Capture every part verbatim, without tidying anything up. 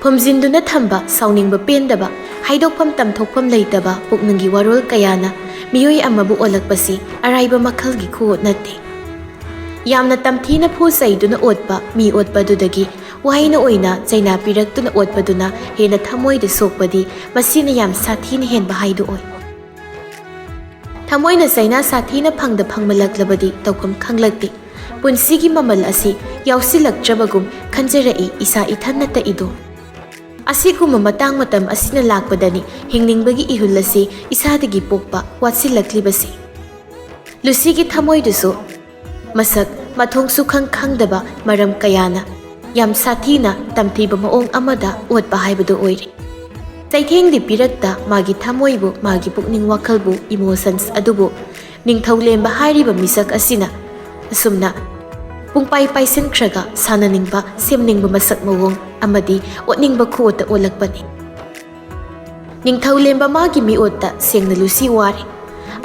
ꯈꯨꯝꯖꯤꯟꯗꯨꯅ ꯊꯝꯕ, ꯁꯥꯎꯅꯤꯡꯕ ꯄꯦꯟꯗꯕ, ꯍꯥꯏꯗꯣꯛꯐꯝ ꯇꯝꯊꯣꯛꯐꯝ ꯂꯩꯇꯕ ꯄꯨꯛꯅꯤꯡꯒꯤ ꯋꯥꯔꯣꯜ ꯀꯌꯥꯅ ꯃꯤꯑꯣꯏ ꯑꯃꯕꯨ ꯑꯣꯜꯂꯛꯄꯁꯤ ꯑꯔꯥꯏꯕ ꯃꯈꯜꯒꯤ ꯈꯨꯑꯣꯠ ꯅꯠꯇꯦ꯫ ꯌꯥꯝꯅ ꯇꯝꯊꯤꯅ ꯐꯨ ꯆꯩꯗꯨꯅ ꯑꯣꯠꯄ ꯃꯤ ꯑꯣꯠꯄꯗꯨꯗꯒꯤ ꯋꯥꯍꯩꯅ ꯑꯣꯏꯅ ꯆꯩꯅꯥ ꯄꯤꯔꯛꯇꯨꯅ ꯑꯣꯠꯄꯗꯨꯅ ꯍꯦꯟꯅ ꯊꯃꯣꯏꯗ ꯁꯣꯛꯄꯗꯤ ꯃꯁꯤꯅ ꯌꯥꯝ ꯁꯥꯊꯤꯅ ꯍꯦꯟꯕ ꯍꯥꯏꯗꯨ ꯑꯣꯏ꯫ ꯊꯃꯣꯏꯅ ꯆꯩꯅꯥ ꯁꯥꯊꯤꯅ ꯐꯪꯗ ꯐꯪꯃꯜꯂꯛꯂꯕꯗꯤ ꯇꯧꯐꯝ ꯈꯪꯂꯛꯇꯦ꯫ ꯄꯨꯟꯁꯤꯒꯤ ꯃꯃꯜ ꯑꯁꯤ ꯌꯥꯎꯁꯤꯜꯂꯛꯇ꯭ꯔꯕꯒꯨꯝ ꯈꯟꯖꯔꯛꯏ ꯏꯁꯥ ꯏꯊꯟꯅꯇ ꯏꯗꯣ꯫ ꯑꯁꯤꯒꯨꯝꯕ ꯃꯇꯥꯡ ꯃꯇꯝ ꯑꯁꯤꯅ ꯂꯥꯛꯄꯗꯅꯤ ꯍꯤꯡꯅꯤꯡꯕꯒꯤ ꯏꯍꯨꯜ ꯑꯁꯤ ꯏꯁꯥꯗꯒꯤ ꯄꯣꯛꯄ ꯋꯥꯠꯁꯤꯜꯂꯛꯂꯤꯕꯁꯤ꯫ ꯂꯨꯁꯤꯒꯤ ꯊꯃꯣꯏꯗꯨꯁꯨ ꯃꯁꯛ ꯃꯊꯣꯡꯁꯨ ꯈꯪ ꯈꯪꯗꯕ ꯃꯔꯝ ꯀꯌꯥꯅ ꯌꯥꯝ ꯁꯥꯊꯤꯅ ꯇꯝꯊꯤꯕ ꯃꯑꯣꯡ ꯑꯃꯗ ꯑꯣꯠꯄ ꯍꯥꯏꯕꯗꯨ ꯑꯣꯏꯔꯦ꯫ ꯆꯩꯊꯦꯡꯗꯤ ꯄꯤꯔꯛꯇ ꯃꯥꯒꯤ ꯊꯃꯣꯏꯕꯨ, ꯃꯥꯒꯤ ꯄꯨꯛꯅꯤꯡ ꯋꯥꯈꯜꯕꯨ, emotions ꯑꯗꯨꯕꯨ ꯅꯤꯡꯊꯧ ꯂꯦꯝꯕ ꯍꯥꯏꯔꯤꯕ ꯃꯤꯁꯛ ꯑꯁꯤꯅ ꯑꯁꯨꯝꯅ ꯄꯨꯡꯄꯥꯏ ꯄꯥꯏꯁꯤꯟꯈ꯭ꯔꯒ ꯁꯥꯟꯅꯅꯤꯡꯕ, ꯁꯦꯝꯅꯤꯡꯕ ꯃꯁꯛ ꯃꯑꯣꯡ ꯑꯃꯗꯤ ꯑꯣꯠꯅꯤꯡꯕ ꯈꯨꯑꯣꯠꯇ ꯑꯣꯜꯂꯛꯄꯅꯤ꯫ ꯅꯤꯡꯊꯧ ꯂꯦꯝꯕ ꯃꯥꯒꯤ ꯃꯤꯑꯣꯠꯇ ꯁꯦꯡꯅ ꯂꯨꯁꯤ ꯋꯥꯔꯦ꯫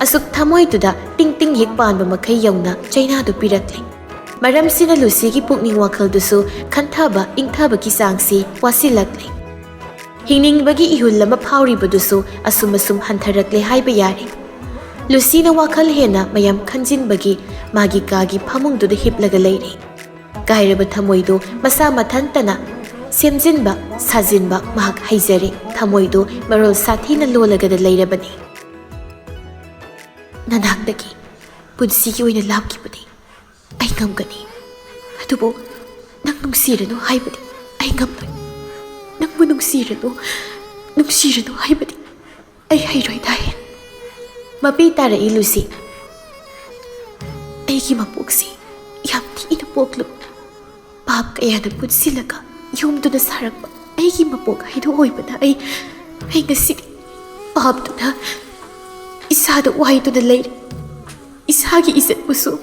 ꯑꯁꯨꯛ ꯊꯃꯣꯏꯗꯨꯗ ꯇꯤꯡ ꯇꯤꯡ ꯍꯦꯛ ꯄꯥꯟꯕ ꯃꯈꯩ ꯌꯧꯅ ꯆꯩꯅꯥꯗꯨ ꯄꯤꯔꯛꯂꯦ꯫ ꯃꯔꯝꯁꯤꯅ ꯂꯨꯁꯤꯒꯤ ꯄꯨꯛꯅꯤꯡ ꯋꯥꯈꯜꯗꯨꯁꯨ ꯈꯟꯊꯕ ꯏꯪꯊꯕꯒꯤ ꯆꯥꯡꯁꯤ ꯋꯥꯁꯤꯜꯂꯛꯂꯦ꯫ ꯍꯤꯡꯅꯤꯡꯕꯒꯤ ꯏꯍꯨꯜ ꯑꯃ ꯐꯥꯎꯔꯤꯕꯗꯨꯁꯨ ꯑꯁꯨꯝ ꯑꯁꯨꯝ ꯍꯟꯊꯔꯛꯂꯦ ꯍꯥꯏꯕ ꯌꯥꯔꯦ꯫ ꯂꯨꯁꯤꯅ ꯋꯥꯈꯜ ꯍꯦꯟꯅ ꯃꯌꯥꯝ ꯈꯟꯖꯤꯟꯕꯒꯤ ꯃꯥꯒꯤ ꯀꯥꯒꯤ ꯐꯃꯨꯡꯗꯨꯗ ꯍꯤꯞꯂꯒ ꯂꯩꯔꯦ꯫ ꯀꯥꯏꯔꯕ ꯊꯃꯣꯏꯗꯨ ꯃꯁꯥ ꯃꯊꯟꯇꯅ ꯁꯦꯝꯖꯤꯟꯕ ꯁꯥꯖꯤꯟꯕ ꯃꯍꯥꯛ ꯍꯩꯖꯔꯦ꯫ ꯊꯃꯣꯏꯗꯨ ꯃꯔꯣꯜ ꯁꯥꯊꯤꯅ ꯂꯣꯜꯂꯒꯗ ꯂꯩꯔꯕꯅꯤ꯫ "ꯅꯅꯥꯛꯇꯒꯤ ꯄꯨꯟꯁꯤꯒꯤ ꯑꯣꯏꯅ ꯂꯥꯞꯈꯤꯕꯗꯤ ꯑꯩ ꯉꯝꯒꯅꯤ, ꯑꯗꯨꯕꯨ ꯅꯪ ꯅꯨꯡꯁꯤꯔꯅꯨ ꯍꯥꯏꯕꯗꯤ ꯑꯩ ꯉꯝꯂꯣꯏ꯫ ꯅꯪꯕꯨ ꯅꯨꯡꯁꯤꯔꯅꯨ, ꯅꯨꯡꯁꯤꯔꯅꯨ ꯍꯥꯏꯕꯗꯤ ꯑꯩ ꯍꯩꯔꯣꯏ ꯗꯥꯏ꯫" ꯃꯄꯤ ꯇꯥꯔꯛꯏ ꯂꯨꯁꯤ꯫ "ꯑꯩꯒꯤ ꯃꯄꯣꯛꯁꯤ ꯌꯥꯝ ꯊꯤꯅ ꯄꯣꯛꯂꯨ꯫ ꯄꯥꯞ ꯀꯌꯥꯅ ꯄꯨꯟꯁꯤꯜꯂꯒ ꯌꯣꯝꯗꯨꯅ ꯁꯥꯔꯛꯄ ꯑꯩꯒꯤ ꯃꯄꯣꯛ ꯍꯥꯏꯗꯨ ꯑꯣꯏꯕꯅ ꯑꯩ, ꯑꯩ ꯉꯁꯤꯗꯤ ꯄꯥꯞꯇꯨꯅ ꯏꯁꯥꯗ ꯋꯥꯏꯗꯨꯅ ꯂꯩꯔꯦ꯫ ꯏꯁꯥꯒꯤ ꯏꯖꯠꯄꯨꯁꯨ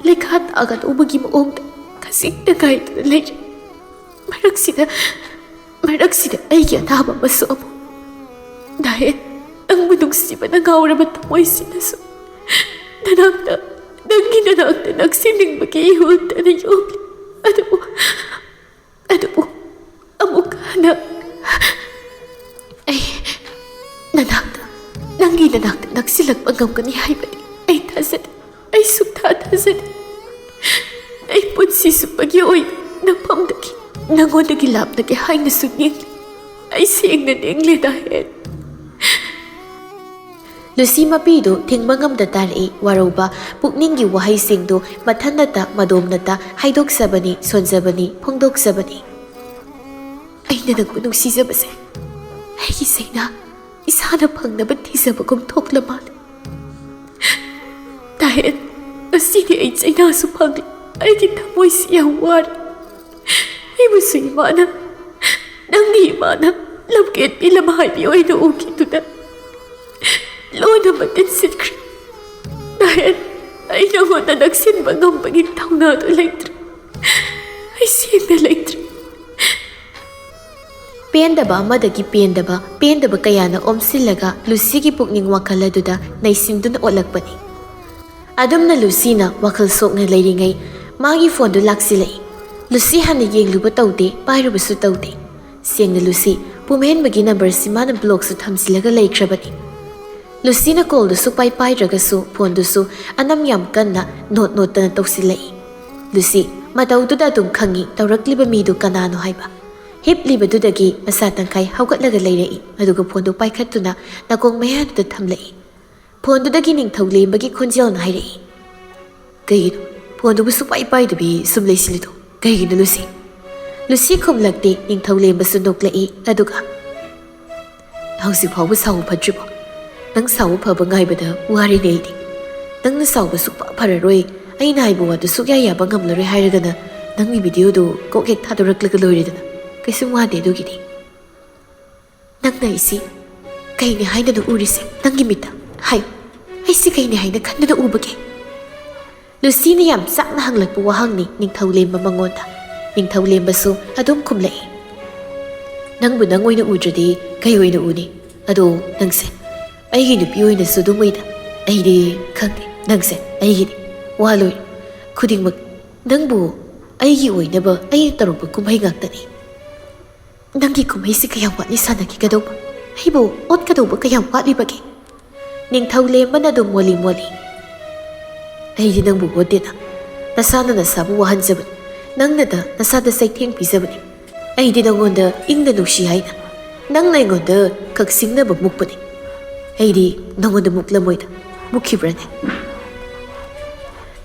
ꯂꯩꯈꯥ ꯇꯥꯒꯗꯧꯕꯒꯤ ꯃꯑꯣꯡꯗ ꯈꯖꯤꯛꯇ ꯉꯥꯏꯗꯨꯅ ꯂꯩꯔꯦ꯫ ꯃꯔꯛꯁꯤꯗ, ꯃꯔꯛꯁꯤꯗ ꯑꯩꯒꯤ ꯑꯅꯥꯕ ꯑꯃꯁꯨ ꯑꯃꯨꯛ ꯅꯥꯍꯦꯟ, ꯅꯪꯕꯨ ꯅꯨꯡꯁꯤꯕꯅ ꯉꯥꯎꯔꯕ ꯊꯃꯣꯏꯁꯤꯅꯁꯨ ꯅꯅꯥꯛꯇ, ꯅꯪꯒꯤ ꯅꯅꯥꯛꯇ ꯅꯛꯁꯤꯟꯅꯤꯡꯕꯒꯤ ꯏꯍꯨꯜꯇꯅ ꯌꯣꯛꯂꯤ꯫ ꯑꯗꯨꯕꯨ, ꯑꯗꯨꯕꯨ ꯑꯃꯨꯛ ꯍꯟꯅ ꯉꯝꯒꯅꯤ ꯍꯥꯏꯕꯗꯤ ꯑꯩ ꯊꯥꯖꯗꯦ꯫ ꯑꯩ ꯁꯨꯛꯊꯥ ꯊꯥꯖꯗꯦ꯫ ꯑꯩ ꯄꯨꯟꯁꯤ ꯆꯨꯞꯄꯒꯤ ꯑꯣꯏꯅ ꯅꯐꯝꯗꯒꯤ, ꯅꯉꯣꯟꯗꯒꯤ ꯂꯥꯞꯅꯒꯦ ꯍꯥꯏꯅꯁꯨ ꯅꯤꯡꯂꯤ꯫ ꯑꯩ ꯁꯦꯡꯅ ꯅꯤꯡꯂꯤ, ꯗꯥꯍꯦꯟ꯫ ꯂꯨꯁꯤ ꯃꯄꯤꯗꯨ ꯊꯤꯡꯕ ꯉꯝꯗ ꯇꯥꯔꯛꯏ꯫ ꯋꯥꯔꯧꯕ ꯄꯨꯛꯅꯤꯡꯒꯤ ꯋꯥꯍꯩꯁꯤꯡꯗꯨ ꯃꯊꯟꯅꯇ, ꯃꯗꯣꯝꯅꯇ ꯍꯥꯏꯗꯣꯛꯆꯕꯅꯤ, ꯁꯣꯟꯖꯕꯅꯤ, ꯐꯣꯡꯗꯣꯛꯆꯕꯅꯤ꯫ ꯑꯩꯅ ꯅꯪꯕꯨ ꯅꯨꯡꯁꯤꯖꯕꯁꯦ ꯑꯩꯒꯤ ꯆꯩꯅꯥ ꯏꯁꯥꯅ ꯐꯪꯅꯕ ꯊꯤꯖꯕꯒꯨꯝ ꯊꯣꯛꯂ ꯃꯥꯜꯂꯦ꯫ ꯗꯥꯍꯦꯟ, ꯉꯁꯤꯗꯤ ꯑꯩ ꯆꯩꯅꯥꯁꯨ ꯐꯪꯂꯦ꯫ ꯑꯩꯒꯤ ꯊꯃꯣꯏꯁꯤ ꯌꯥꯝ ꯋꯥꯔꯦ꯫ ꯑꯩꯕꯨꯁꯨ ꯏꯃꯥꯅ, ꯅꯪꯒꯤ ꯏꯃꯥꯅ ꯂꯝꯀꯦꯠꯄꯤ ꯂꯝꯍꯥꯏꯕꯤ ꯑꯣꯏꯅ ꯎꯈꯤꯗꯨꯅ ꯂꯣꯟꯅ ꯃꯇꯤꯟ ꯁꯤꯠꯈ꯭ꯔꯦ꯫ ꯗꯥꯍꯦꯟ, ꯑꯩ ꯅꯉꯣꯟꯗ ꯅꯛꯁꯤꯟꯕ ꯉꯝꯕꯒꯤ ꯊꯧꯅꯥꯗꯨ ꯂꯩꯇ꯭ꯔꯦ꯫ ꯑꯩ ꯁꯦꯡꯅ ꯂꯩꯇ꯭ꯔꯦ꯫ ꯄꯦꯟꯗꯕ ꯑꯃꯗꯒꯤ ꯄꯦꯟꯗꯕ, ꯄꯦꯟꯗꯕ ꯀꯌꯥꯅ ꯑꯣꯝꯁꯤꯜꯂꯒ ꯂꯨꯁꯤꯒꯤ ꯄꯨꯛꯅꯤꯡ ꯋꯥꯈꯜ ꯑꯗꯨꯗ ꯅꯩꯁꯤꯟꯗꯨꯅ ꯑꯣꯠꯂꯛꯄꯅꯤ꯫ ꯑꯗꯨꯝꯅ ꯂꯨꯁꯤꯅ ꯋꯥꯈꯜ ꯁꯣꯛꯅ ꯂꯩꯔꯤꯉꯩ ꯃꯥꯒꯤ ꯐꯣꯟꯗꯨ ꯂꯥꯛꯁꯤꯜꯂꯛꯏ꯫ ꯂꯨꯁꯤ ꯍꯥꯟꯅ ꯌꯦꯡꯂꯨꯕ ꯇꯧꯗꯦ, ꯄꯥꯏꯔꯨꯕꯁꯨ ꯇꯧꯗꯦ꯫ ꯁꯦꯡꯅ ꯂꯨꯁꯤ, ꯄꯨꯝꯍꯦꯟꯕꯒꯤ ꯅꯝꯕꯔꯁꯤ ꯃꯥꯅ ꯕ꯭ꯂꯣꯛꯁꯨ ꯊꯝꯖꯤꯜꯂꯒ ꯂꯩꯈ꯭ꯔꯕꯅꯤ꯫ ꯂꯨꯁꯤꯅ ꯀꯣꯜꯗꯨ ꯁꯨꯛꯄꯥꯏ ꯄꯥꯏꯗ꯭ꯔꯒꯁꯨ ꯐꯣꯟꯗꯨꯁꯨ ꯑꯅꯝ ꯌꯥꯝ ꯀꯟꯅ ꯅꯣꯠ ꯅꯣꯠꯇꯅ ꯇꯧꯁꯤꯜꯂꯛꯏ꯫ ꯂꯨꯁꯤ ꯃꯇꯧꯗꯨꯗ ꯑꯗꯨꯝ ꯈꯪꯏ ꯇꯧꯔꯛꯂꯤꯕ ꯃꯤꯗꯨ ꯀꯅꯥꯅꯣ ꯍꯥꯏꯕ꯫ ꯍꯤꯞꯂꯤꯕꯗꯨꯗꯒꯤ ꯃꯁꯥ ꯇꯪꯈꯥꯏ ꯍꯧꯒꯠꯂꯒ ꯂꯩꯔꯛꯏ, ꯑꯗꯨꯒ ꯐꯣꯟꯗꯨ ꯄꯥꯏꯈꯠꯇꯨꯅ ꯅꯥꯀꯣꯡ ꯃꯌꯥꯗꯨꯗ ꯊꯝꯂꯛꯏ꯫ ꯐꯣꯟꯗꯨꯗꯒꯤ ꯅꯤꯡꯊꯧ ꯂꯦꯝꯕꯒꯤ ꯈꯣꯟꯖꯦꯜꯅ ꯍꯥꯏꯔꯛꯏ, "ꯀꯩꯒꯤꯅꯣ ꯐꯣꯟꯗꯨꯕꯨ ꯁꯨꯛꯄꯥꯏ ꯄꯥꯏꯗꯕꯤ ꯁꯨꯝ ꯂꯩꯁꯤꯜꯂꯤꯗꯣ? ꯀꯩꯒꯤꯅꯣ, ꯂꯨꯁꯤ?" ꯂꯨꯁꯤ ꯈꯨꯝꯂꯛꯇꯦ꯫ ꯅꯤꯡꯊꯧ ꯂꯦꯝꯕꯁꯨ ꯅꯣꯛꯂꯛꯏ, ꯑꯗꯨꯒ, "ꯍꯧꯖꯤꯛ ꯐꯥꯎꯕ ꯁꯥꯎꯕ ꯐꯠꯇ꯭ꯔꯤꯕꯣ? ꯅꯪ ꯁꯥꯎꯕ ꯐꯕ ꯉꯥꯏꯕꯗ ꯋꯥꯔꯦꯅꯦ ꯑꯩꯗꯤ꯫ ꯅꯪꯅ ꯁꯥꯎꯕ ꯁꯨꯛꯐ ꯐꯔꯔꯣꯏ, ꯑꯩꯅ ꯍꯥꯏꯕ ꯋꯥꯗꯨ ꯁꯨꯛꯌꯥ ꯌꯥꯕ ꯉꯝꯂꯔꯣꯏ ꯍꯥꯏꯔꯒꯅ ꯅꯪꯒꯤ ꯚꯤꯗꯤꯑꯣꯗꯨ ꯀꯣꯛ ꯍꯦꯛ ꯊꯥꯗꯣꯔꯛꯂꯒ ꯂꯣꯏꯔꯦꯗꯅ꯫ ꯀꯩꯁꯨꯝ ꯋꯥꯗꯦ ꯑꯗꯨꯒꯤꯗꯤ꯫ ꯅꯪꯅ ꯑꯩꯁꯤ ꯀꯩꯅꯤ ꯍꯥꯏꯅꯅꯣ ꯎꯔꯤꯁꯦ? ꯅꯪꯒꯤ ꯃꯤꯠꯇ ꯍꯥꯏꯌꯨ, ꯑꯩꯁꯤ ꯀꯩꯅꯤ ꯍꯥꯏꯅ ꯈꯟꯗꯨꯅ ꯎꯕꯒꯦ?" ꯂꯨꯁꯤꯅ ꯌꯥꯝ ꯆꯥꯛꯅ ꯍꯪꯂꯛꯄ ꯋꯥꯍꯪꯅꯤ ꯅꯤꯡꯊꯧ ꯂꯦꯝꯕ ꯃꯉꯣꯟꯗ꯫ ꯅꯤꯡꯊꯧ ꯂꯦꯝꯕꯁꯨ ꯑꯗꯨꯝ ꯈꯨꯝꯂꯛꯏ, "ꯅꯪꯕꯨ ꯅꯪ ꯑꯣꯏꯅ ꯎꯗ꯭ꯔꯗꯤ ꯀꯩ ꯑꯣꯏꯅ ꯎꯅꯤ? ꯑꯗꯣ ꯅꯪꯁꯦ ꯑꯩꯒꯤ ꯅꯨꯄꯤ ꯑꯣꯏꯅꯁꯨ ꯑꯗꯨꯝ ꯎꯏꯗ꯫ ꯑꯩꯗꯤ ꯈꯪꯗꯦ, ꯅꯪꯁꯦ ꯑꯩꯒꯤꯅꯤ꯫ ꯋꯥ ꯂꯣꯏꯔꯦ꯫ ꯈꯨꯗꯤꯡꯃꯛ ꯅꯪꯕꯨ ꯑꯩꯒꯤ ꯑꯣꯏꯅꯕ ꯑꯩꯅ ꯇꯧꯔꯛꯄ ꯀꯨꯝꯍꯩ ꯉꯥꯛꯇꯅꯤ꯫ ꯅꯪꯒꯤ ꯀꯨꯝꯍꯩꯁꯤ ꯀꯌꯥꯝ ꯋꯥꯠꯂꯤ ꯁꯥꯟꯅꯈꯤꯒꯗꯧꯕ? ꯑꯩꯕꯨ ꯑꯣꯠꯀꯗꯧꯕ ꯀꯌꯥꯝ ꯋꯥꯠꯂꯤꯕꯒꯦ?" ꯅꯤꯡꯊꯧ ꯂꯦꯝꯕꯅ ꯑꯗꯨꯝ ꯃꯣꯜꯂꯤ ꯃꯣꯜꯂꯤ, "ꯑꯩꯗꯤ ꯅꯪꯕꯨ ꯑꯣꯠꯇꯦꯅ꯫ ꯅꯁꯥꯅ ꯅꯁꯥꯕꯨ ꯋꯥꯍꯟꯖꯕꯅꯤ꯫ ꯅꯪꯅꯗ ꯅꯁꯥꯗ ꯆꯩꯊꯦꯡ ꯄꯤꯖꯕꯅꯤ꯫ ꯑꯩꯗꯤ ꯅꯉꯣꯟꯗ ꯏꯪꯅ ꯅꯨꯡꯁꯤ ꯍꯥꯏꯅ꯫ ꯅꯪꯅ ꯑꯩꯉꯣꯟꯗ ꯀꯛꯁꯤꯡꯅꯕ ꯃꯨꯛꯄꯅꯤ꯫ ꯑꯩꯗꯤ ꯅꯉꯣꯟꯗ ꯃꯨꯛꯂꯝꯃꯣꯏꯗ꯫ ꯃꯨꯛꯈꯤꯕ꯭ꯔꯅꯦ?"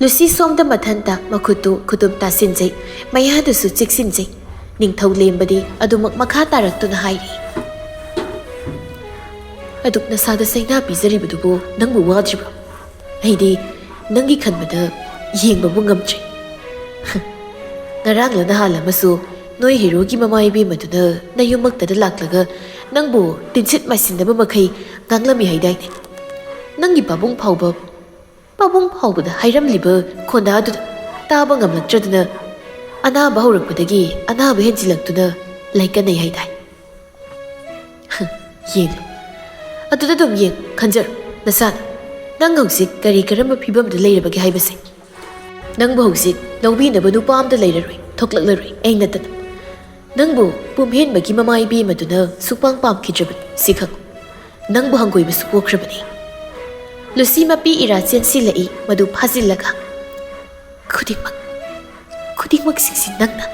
ꯂꯨꯁꯤ ꯁꯣꯝꯗ ꯃꯊꯟꯇ ꯃꯈꯨꯠꯇꯨ ꯈꯨꯗꯨꯝ ꯇꯥꯁꯤꯟꯖꯩ, ꯃꯌꯥꯗꯨꯁꯨ ꯆꯤꯛꯁꯤꯟꯖꯩ꯫ ꯅꯤꯡꯊꯧ ꯂꯦꯝꯕꯗꯤ ꯑꯗꯨꯃꯛ ꯃꯈꯥ ꯇꯥꯔꯛꯇꯨꯅ ꯍꯥꯏꯔꯤ, "ꯑꯗꯨꯛ ꯅꯁꯥꯗ ꯆꯩꯅꯥ ꯄꯤꯖꯔꯤꯕꯗꯨꯕꯨ ꯅꯪꯕꯨ ꯋꯥꯗ꯭ꯔꯤꯕ꯭ꯔꯣ? ꯑꯩꯗꯤ ꯅꯪꯒꯤ ꯈꯟꯕꯗ ꯌꯦꯡꯕꯕꯨ ꯉꯝꯗ꯭ꯔꯦ꯫ ꯉꯔꯥꯡꯂ ꯅꯍꯥꯟ ꯑꯃꯁꯨ ꯅꯣꯏ ꯍꯦꯔꯣꯒꯤ ꯃꯃꯥ ꯏꯕꯦꯝꯃꯗꯨꯅ ꯅꯌꯨꯝꯃꯛꯇꯗ ꯂꯥꯛꯂꯒ ꯅꯪꯕꯨ ꯇꯤꯟꯁꯤꯠ ꯃꯥꯏꯁꯤꯟꯅꯕ ꯃꯈꯩ ꯉꯥꯡꯂꯝꯃꯤ ꯍꯥꯏꯗꯥꯏꯅꯦ? ꯅꯪꯒꯤ ꯄꯥꯕꯨꯡ ꯐꯥꯎꯕ, ꯄꯥꯕꯨꯡ ꯐꯥꯎꯕꯗ ꯍꯥꯏꯔꯝꯂꯤꯕ ꯈꯣꯟꯗꯥꯗꯨꯗ ꯇꯥꯕ ꯉꯝꯂꯛꯇ꯭ꯔꯗꯨꯅ ꯑꯅꯥꯕ ꯍꯧꯔꯛꯄꯗꯒꯤ ꯑꯅꯥꯕ ꯍꯦꯟꯖꯤꯜꯂꯛꯇꯨꯅ ꯂꯥꯏꯀꯠꯅꯩ ꯍꯥꯏꯗꯥꯏ?" ꯌꯦꯡꯂꯨ꯫ ꯑꯗꯨꯗ ꯑꯗꯨꯝ ꯌꯦꯡ, ꯈꯟꯖꯔꯣ ꯅꯁꯥꯅ꯫ ꯅꯪ ꯍꯧꯖꯤꯛ ꯀꯔꯤ ꯀꯔꯝꯕ ꯐꯤꯕꯝꯗ ꯂꯩꯔꯕꯒꯦ ꯍꯥꯏꯕꯁꯦ꯫ ꯅꯪꯕꯨ ꯍꯧꯖꯤꯛ ꯂꯧꯕꯤꯅꯕ ꯅꯨꯄꯥ ꯑꯃꯗ ꯂꯩꯔꯔꯣꯏ, ꯊꯣꯛꯂꯛꯂꯔꯣꯏ, ꯑꯩ ꯅꯠꯇꯅ꯫ ꯅꯪꯕꯨ ꯄꯨꯝꯍꯦꯟꯕꯒꯤ ꯃꯃꯥ ꯏꯕꯦꯝꯃꯗꯨꯅ ꯁꯨꯛꯄꯥꯝ ꯄꯥꯝꯈꯤꯗ꯭ꯔꯕꯅꯤ, ꯁꯤ ꯈꯪꯉꯨ꯫ ꯅꯪꯕꯨ ꯍꯪꯒꯣꯏꯕꯁꯨ ꯄꯣꯛꯈ꯭ꯔꯕꯅꯤ꯫ ꯂꯨꯁꯤ ꯃꯄꯤ ꯏꯔꯥ ꯆꯦꯟꯁꯤꯜꯂꯛꯏ, ꯃꯗꯨ ꯐꯥꯖꯤꯜꯂꯒ, "ꯈꯨꯗꯤꯡꯃꯛ, ꯈꯨꯗꯤꯡꯃꯛꯁꯤꯡꯁꯤ ꯅꯪꯅ,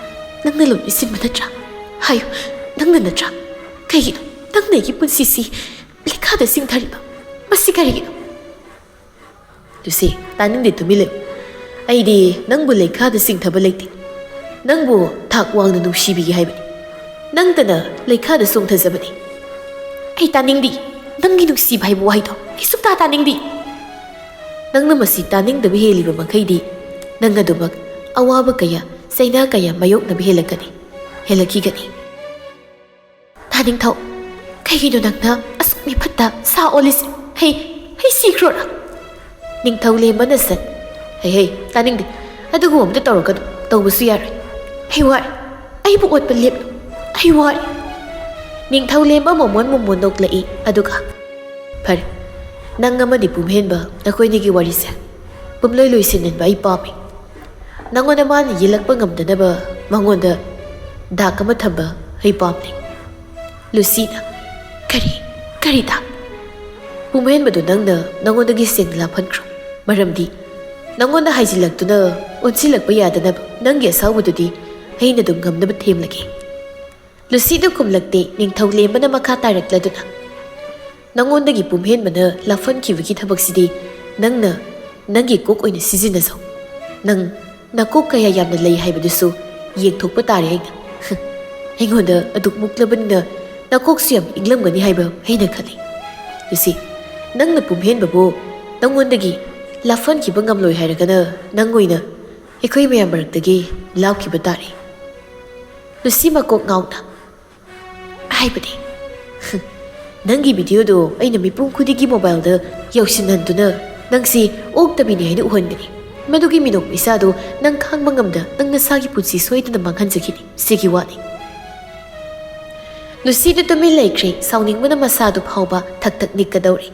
ꯅꯪꯅ ꯂꯣꯏꯅ ꯁꯤꯟꯕ ꯅꯠꯇ꯭ꯔꯥ? ꯍꯥꯏꯌꯨ, ꯅꯪꯅ ꯅꯠꯇ꯭ꯔꯥ? ꯀꯩꯒꯤꯅꯣ ꯅꯪꯅ ꯑꯩꯒꯤ ꯄꯨꯟꯁꯤꯁꯤ ꯂꯩꯈꯥꯗ ꯆꯤꯡꯊꯔꯤꯕ? ꯃꯁꯤ ꯀꯔꯤꯒꯤꯅꯣ?" "ꯂꯨꯁꯤ, ꯇꯥꯅꯤꯡꯗꯦ, ꯇꯨꯃꯤꯟ ꯂꯩꯌꯨ꯫ ꯑꯩꯗꯤ ꯅꯪꯕꯨ ꯂꯩꯈꯥꯗ ꯆꯤꯡꯊꯕ ꯂꯩꯇꯦ꯫ ꯅꯪꯕꯨ ꯊꯥꯛ ꯋꯥꯡꯅ ꯅꯨꯡꯁꯤꯕꯤꯒꯦ ꯍꯥꯏꯕꯅꯤ꯫ ꯅꯪꯇꯅ ꯂꯩꯈꯥꯗ ꯆꯣꯡꯊꯖꯕꯅꯤ꯫" "ꯑꯩ ꯇꯥꯅꯤꯡꯗꯦ꯫ ꯅꯪꯒꯤ ꯅꯨꯡꯁꯤꯕ ꯍꯥꯏꯕ ꯋꯥꯍꯩꯗꯣ ꯑꯩ ꯁꯨꯛꯇꯥ ꯇꯥꯅꯤꯡꯗꯦ꯫ ꯅꯪꯅ ꯃꯁꯤ ꯇꯥꯅꯤꯡꯗꯕ ꯍꯦꯜꯂꯤꯕ ꯃꯈꯩꯗꯤ ꯅꯪ ꯑꯗꯨꯃꯛ ꯑꯋꯥꯕ ꯀꯌꯥ, ꯆꯩꯅꯥ ꯀꯌꯥ ꯃꯥꯌꯣꯛꯅꯕ ꯍꯦꯜꯂꯛꯀꯅꯤ, ꯍꯦꯜꯂꯛꯈꯤꯒꯅꯤ꯫" "ꯇꯥꯅꯤꯡꯊꯧ, ꯀꯩꯒꯤꯅꯣ ꯅꯪꯅ ꯑꯁꯨꯛ ꯃꯤꯐꯠꯇ ꯁꯥ ꯑꯣꯜꯂꯤꯁꯦ? ꯑꯩ, ꯑꯩ ꯁꯤꯈ꯭ꯔꯣꯔꯥ?" ꯅꯤꯡꯊꯧ ꯂꯦꯝꯕꯅ ꯁꯠ, "ꯍꯩ ꯍꯩ, ꯇꯥꯅꯤꯡꯗꯦ꯫ ꯑꯗꯨꯒꯨꯝꯕ ꯑꯝꯇ ꯇꯧꯔꯛꯀꯅꯨ꯫ ꯇꯧꯕꯁꯨ ꯌꯥꯔꯣꯏ꯫ ꯑꯩ ꯋꯥꯔꯦ꯫ ꯑꯩꯕꯨ ꯑꯣꯠꯄ ꯂꯦꯞꯂꯨ꯫ ꯑꯩ ꯋꯥꯔꯦ꯫" ꯅꯤꯡꯊꯧ ꯂꯦꯝꯕ ꯃꯣꯃꯣꯟ ꯃꯣꯃꯣꯟ ꯅꯣꯛꯂꯛꯏ, ꯑꯗꯨꯒ, "ꯐꯔꯦ, ꯅꯪ ꯑꯃꯗꯤ ꯄꯨꯝꯍꯦꯟꯕ, ꯅꯈꯣꯏꯅꯤꯒꯤ ꯋꯥꯔꯤꯁꯦ ꯄꯨꯝꯂꯣꯏ ꯂꯣꯏꯁꯤꯟꯍꯟꯕ ꯑꯩ ꯄꯥꯝꯃꯤ꯫ ꯅꯪꯉꯣꯟꯗ ꯃꯥꯅ ꯌꯦꯜꯂꯛꯄ ꯉꯝꯗꯅꯕ ꯃꯉꯣꯟꯗ ꯗꯥꯛ ꯑꯃ ꯊꯝꯕ ꯑꯩ ꯄꯥꯝꯂꯦ꯫" ꯂꯨꯁꯤꯅ, "ꯀꯔꯤ, ꯀꯔꯤ ꯗꯥꯛ?" ꯄꯨꯝꯍꯦꯟꯕꯗꯨ ꯅꯪꯅ ꯅꯉꯣꯟꯗꯒꯤ ꯁꯦꯡꯅ ꯂꯥꯞꯍꯟꯈ꯭ꯔꯣ꯫ ꯃꯔꯝꯗꯤ ꯅꯉꯣꯟꯗ ꯍꯥꯏꯖꯤꯜꯂꯛꯇꯨꯅ ꯑꯣꯟꯁꯤꯜꯂꯛꯄ ꯌꯥꯗꯅꯕ ꯅꯪꯒꯤ ꯑꯁꯥꯎꯕꯗꯨꯗꯤ ꯑꯩꯅ ꯑꯗꯨꯝ ꯉꯝꯅꯕ ꯊꯦꯝꯂꯒꯦ꯫ ꯂꯨꯁꯤꯗꯨ ꯈꯨꯝꯂꯛꯇꯦ꯫ ꯅꯤꯡꯊꯧ ꯂꯦꯝꯕꯅ ꯃꯈꯥ ꯇꯥꯔꯛꯂꯗꯨꯅ, "ꯅꯉꯣꯟꯗꯒꯤ ꯄꯨꯝꯍꯦꯟꯕꯅ ꯂꯥꯞꯍꯟꯈꯤꯕꯒꯤ ꯊꯕꯛꯁꯤꯗꯤ ꯅꯪꯅ ꯅꯪꯒꯤ ꯀꯣꯛ ꯑꯣꯏꯅ ꯁꯤꯖꯤꯟꯅꯖꯧ꯫ ꯅꯪ ꯅꯀꯣꯛ ꯀꯌꯥ ꯌꯥꯝꯅ ꯂꯩ ꯍꯥꯏꯕꯗꯨꯁꯨ ꯌꯦꯡꯊꯣꯛꯄ ꯇꯥꯔꯦ ꯑꯩꯅ꯫" "ꯑꯩꯉꯣꯟꯗ ꯑꯗꯨꯛ ꯃꯨꯛꯂꯕꯅꯤꯅ ꯅꯀꯣꯛꯁꯨ ꯌꯥꯝ ꯏꯪꯂꯝꯒꯅꯤ ꯍꯥꯏꯕ ꯑꯩꯅ ꯈꯜꯂꯤ꯫ ꯂꯨꯁꯤ, ꯅꯪꯅ ꯄꯨꯝꯍꯦꯟꯕꯕꯨ ꯅꯉꯣꯟꯗꯒꯤ ꯂꯥꯞꯍꯟꯈꯤꯕ ꯉꯝꯂꯣꯏ ꯍꯥꯏꯔꯒꯅ ꯅꯪ ꯑꯣꯏꯅ ꯑꯩꯈꯣꯏ ꯃꯌꯥꯝ ꯃꯔꯛꯇꯒꯤ ꯂꯥꯞꯈꯤꯕ ꯇꯥꯔꯦ꯫" ꯂꯨꯁꯤ ꯃꯀꯣꯛ ꯉꯥꯎꯅ, "ꯍꯥꯏꯕꯗꯤ, ꯅꯪꯒꯤ ꯚꯤꯗꯤꯑꯣꯗꯣ ꯑꯩꯅ ꯃꯤꯄꯨꯝ ꯈꯨꯗꯤꯡꯒꯤ ꯃꯣꯕꯥꯏꯜꯗ ꯌꯧꯁꯤꯟꯍꯟꯗꯨꯅ ꯅꯪꯁꯤ ꯑꯣꯛꯇꯕꯤꯅꯤ ꯍꯥꯏꯅ ꯎꯍꯟꯒꯅꯤ꯫ ꯃꯗꯨꯒꯤ ꯃꯤꯅꯣꯛ ꯃꯩꯁꯥꯗꯣ ꯅꯪ ꯈꯥꯡꯕ ꯉꯝꯗ ꯅꯪ ꯅꯁꯥꯒꯤ ꯄꯨꯟꯁꯤ ꯁꯣꯏꯗꯅ ꯃꯥꯡꯍꯟꯖꯈꯤꯅꯤ꯫ ꯁꯤꯒꯤ ꯋꯥꯅꯤ꯫" ꯂꯨꯁꯤꯗꯨ ꯇꯨꯃꯤꯟ ꯂꯩꯈ꯭ꯔꯦ꯫ ꯁꯥꯎꯅꯤꯡꯕꯅ ꯃꯁꯥꯗꯨ ꯐꯥꯎꯕ ꯊꯛ ꯊꯛ ꯅꯤꯛꯀꯗꯧꯔꯦ꯫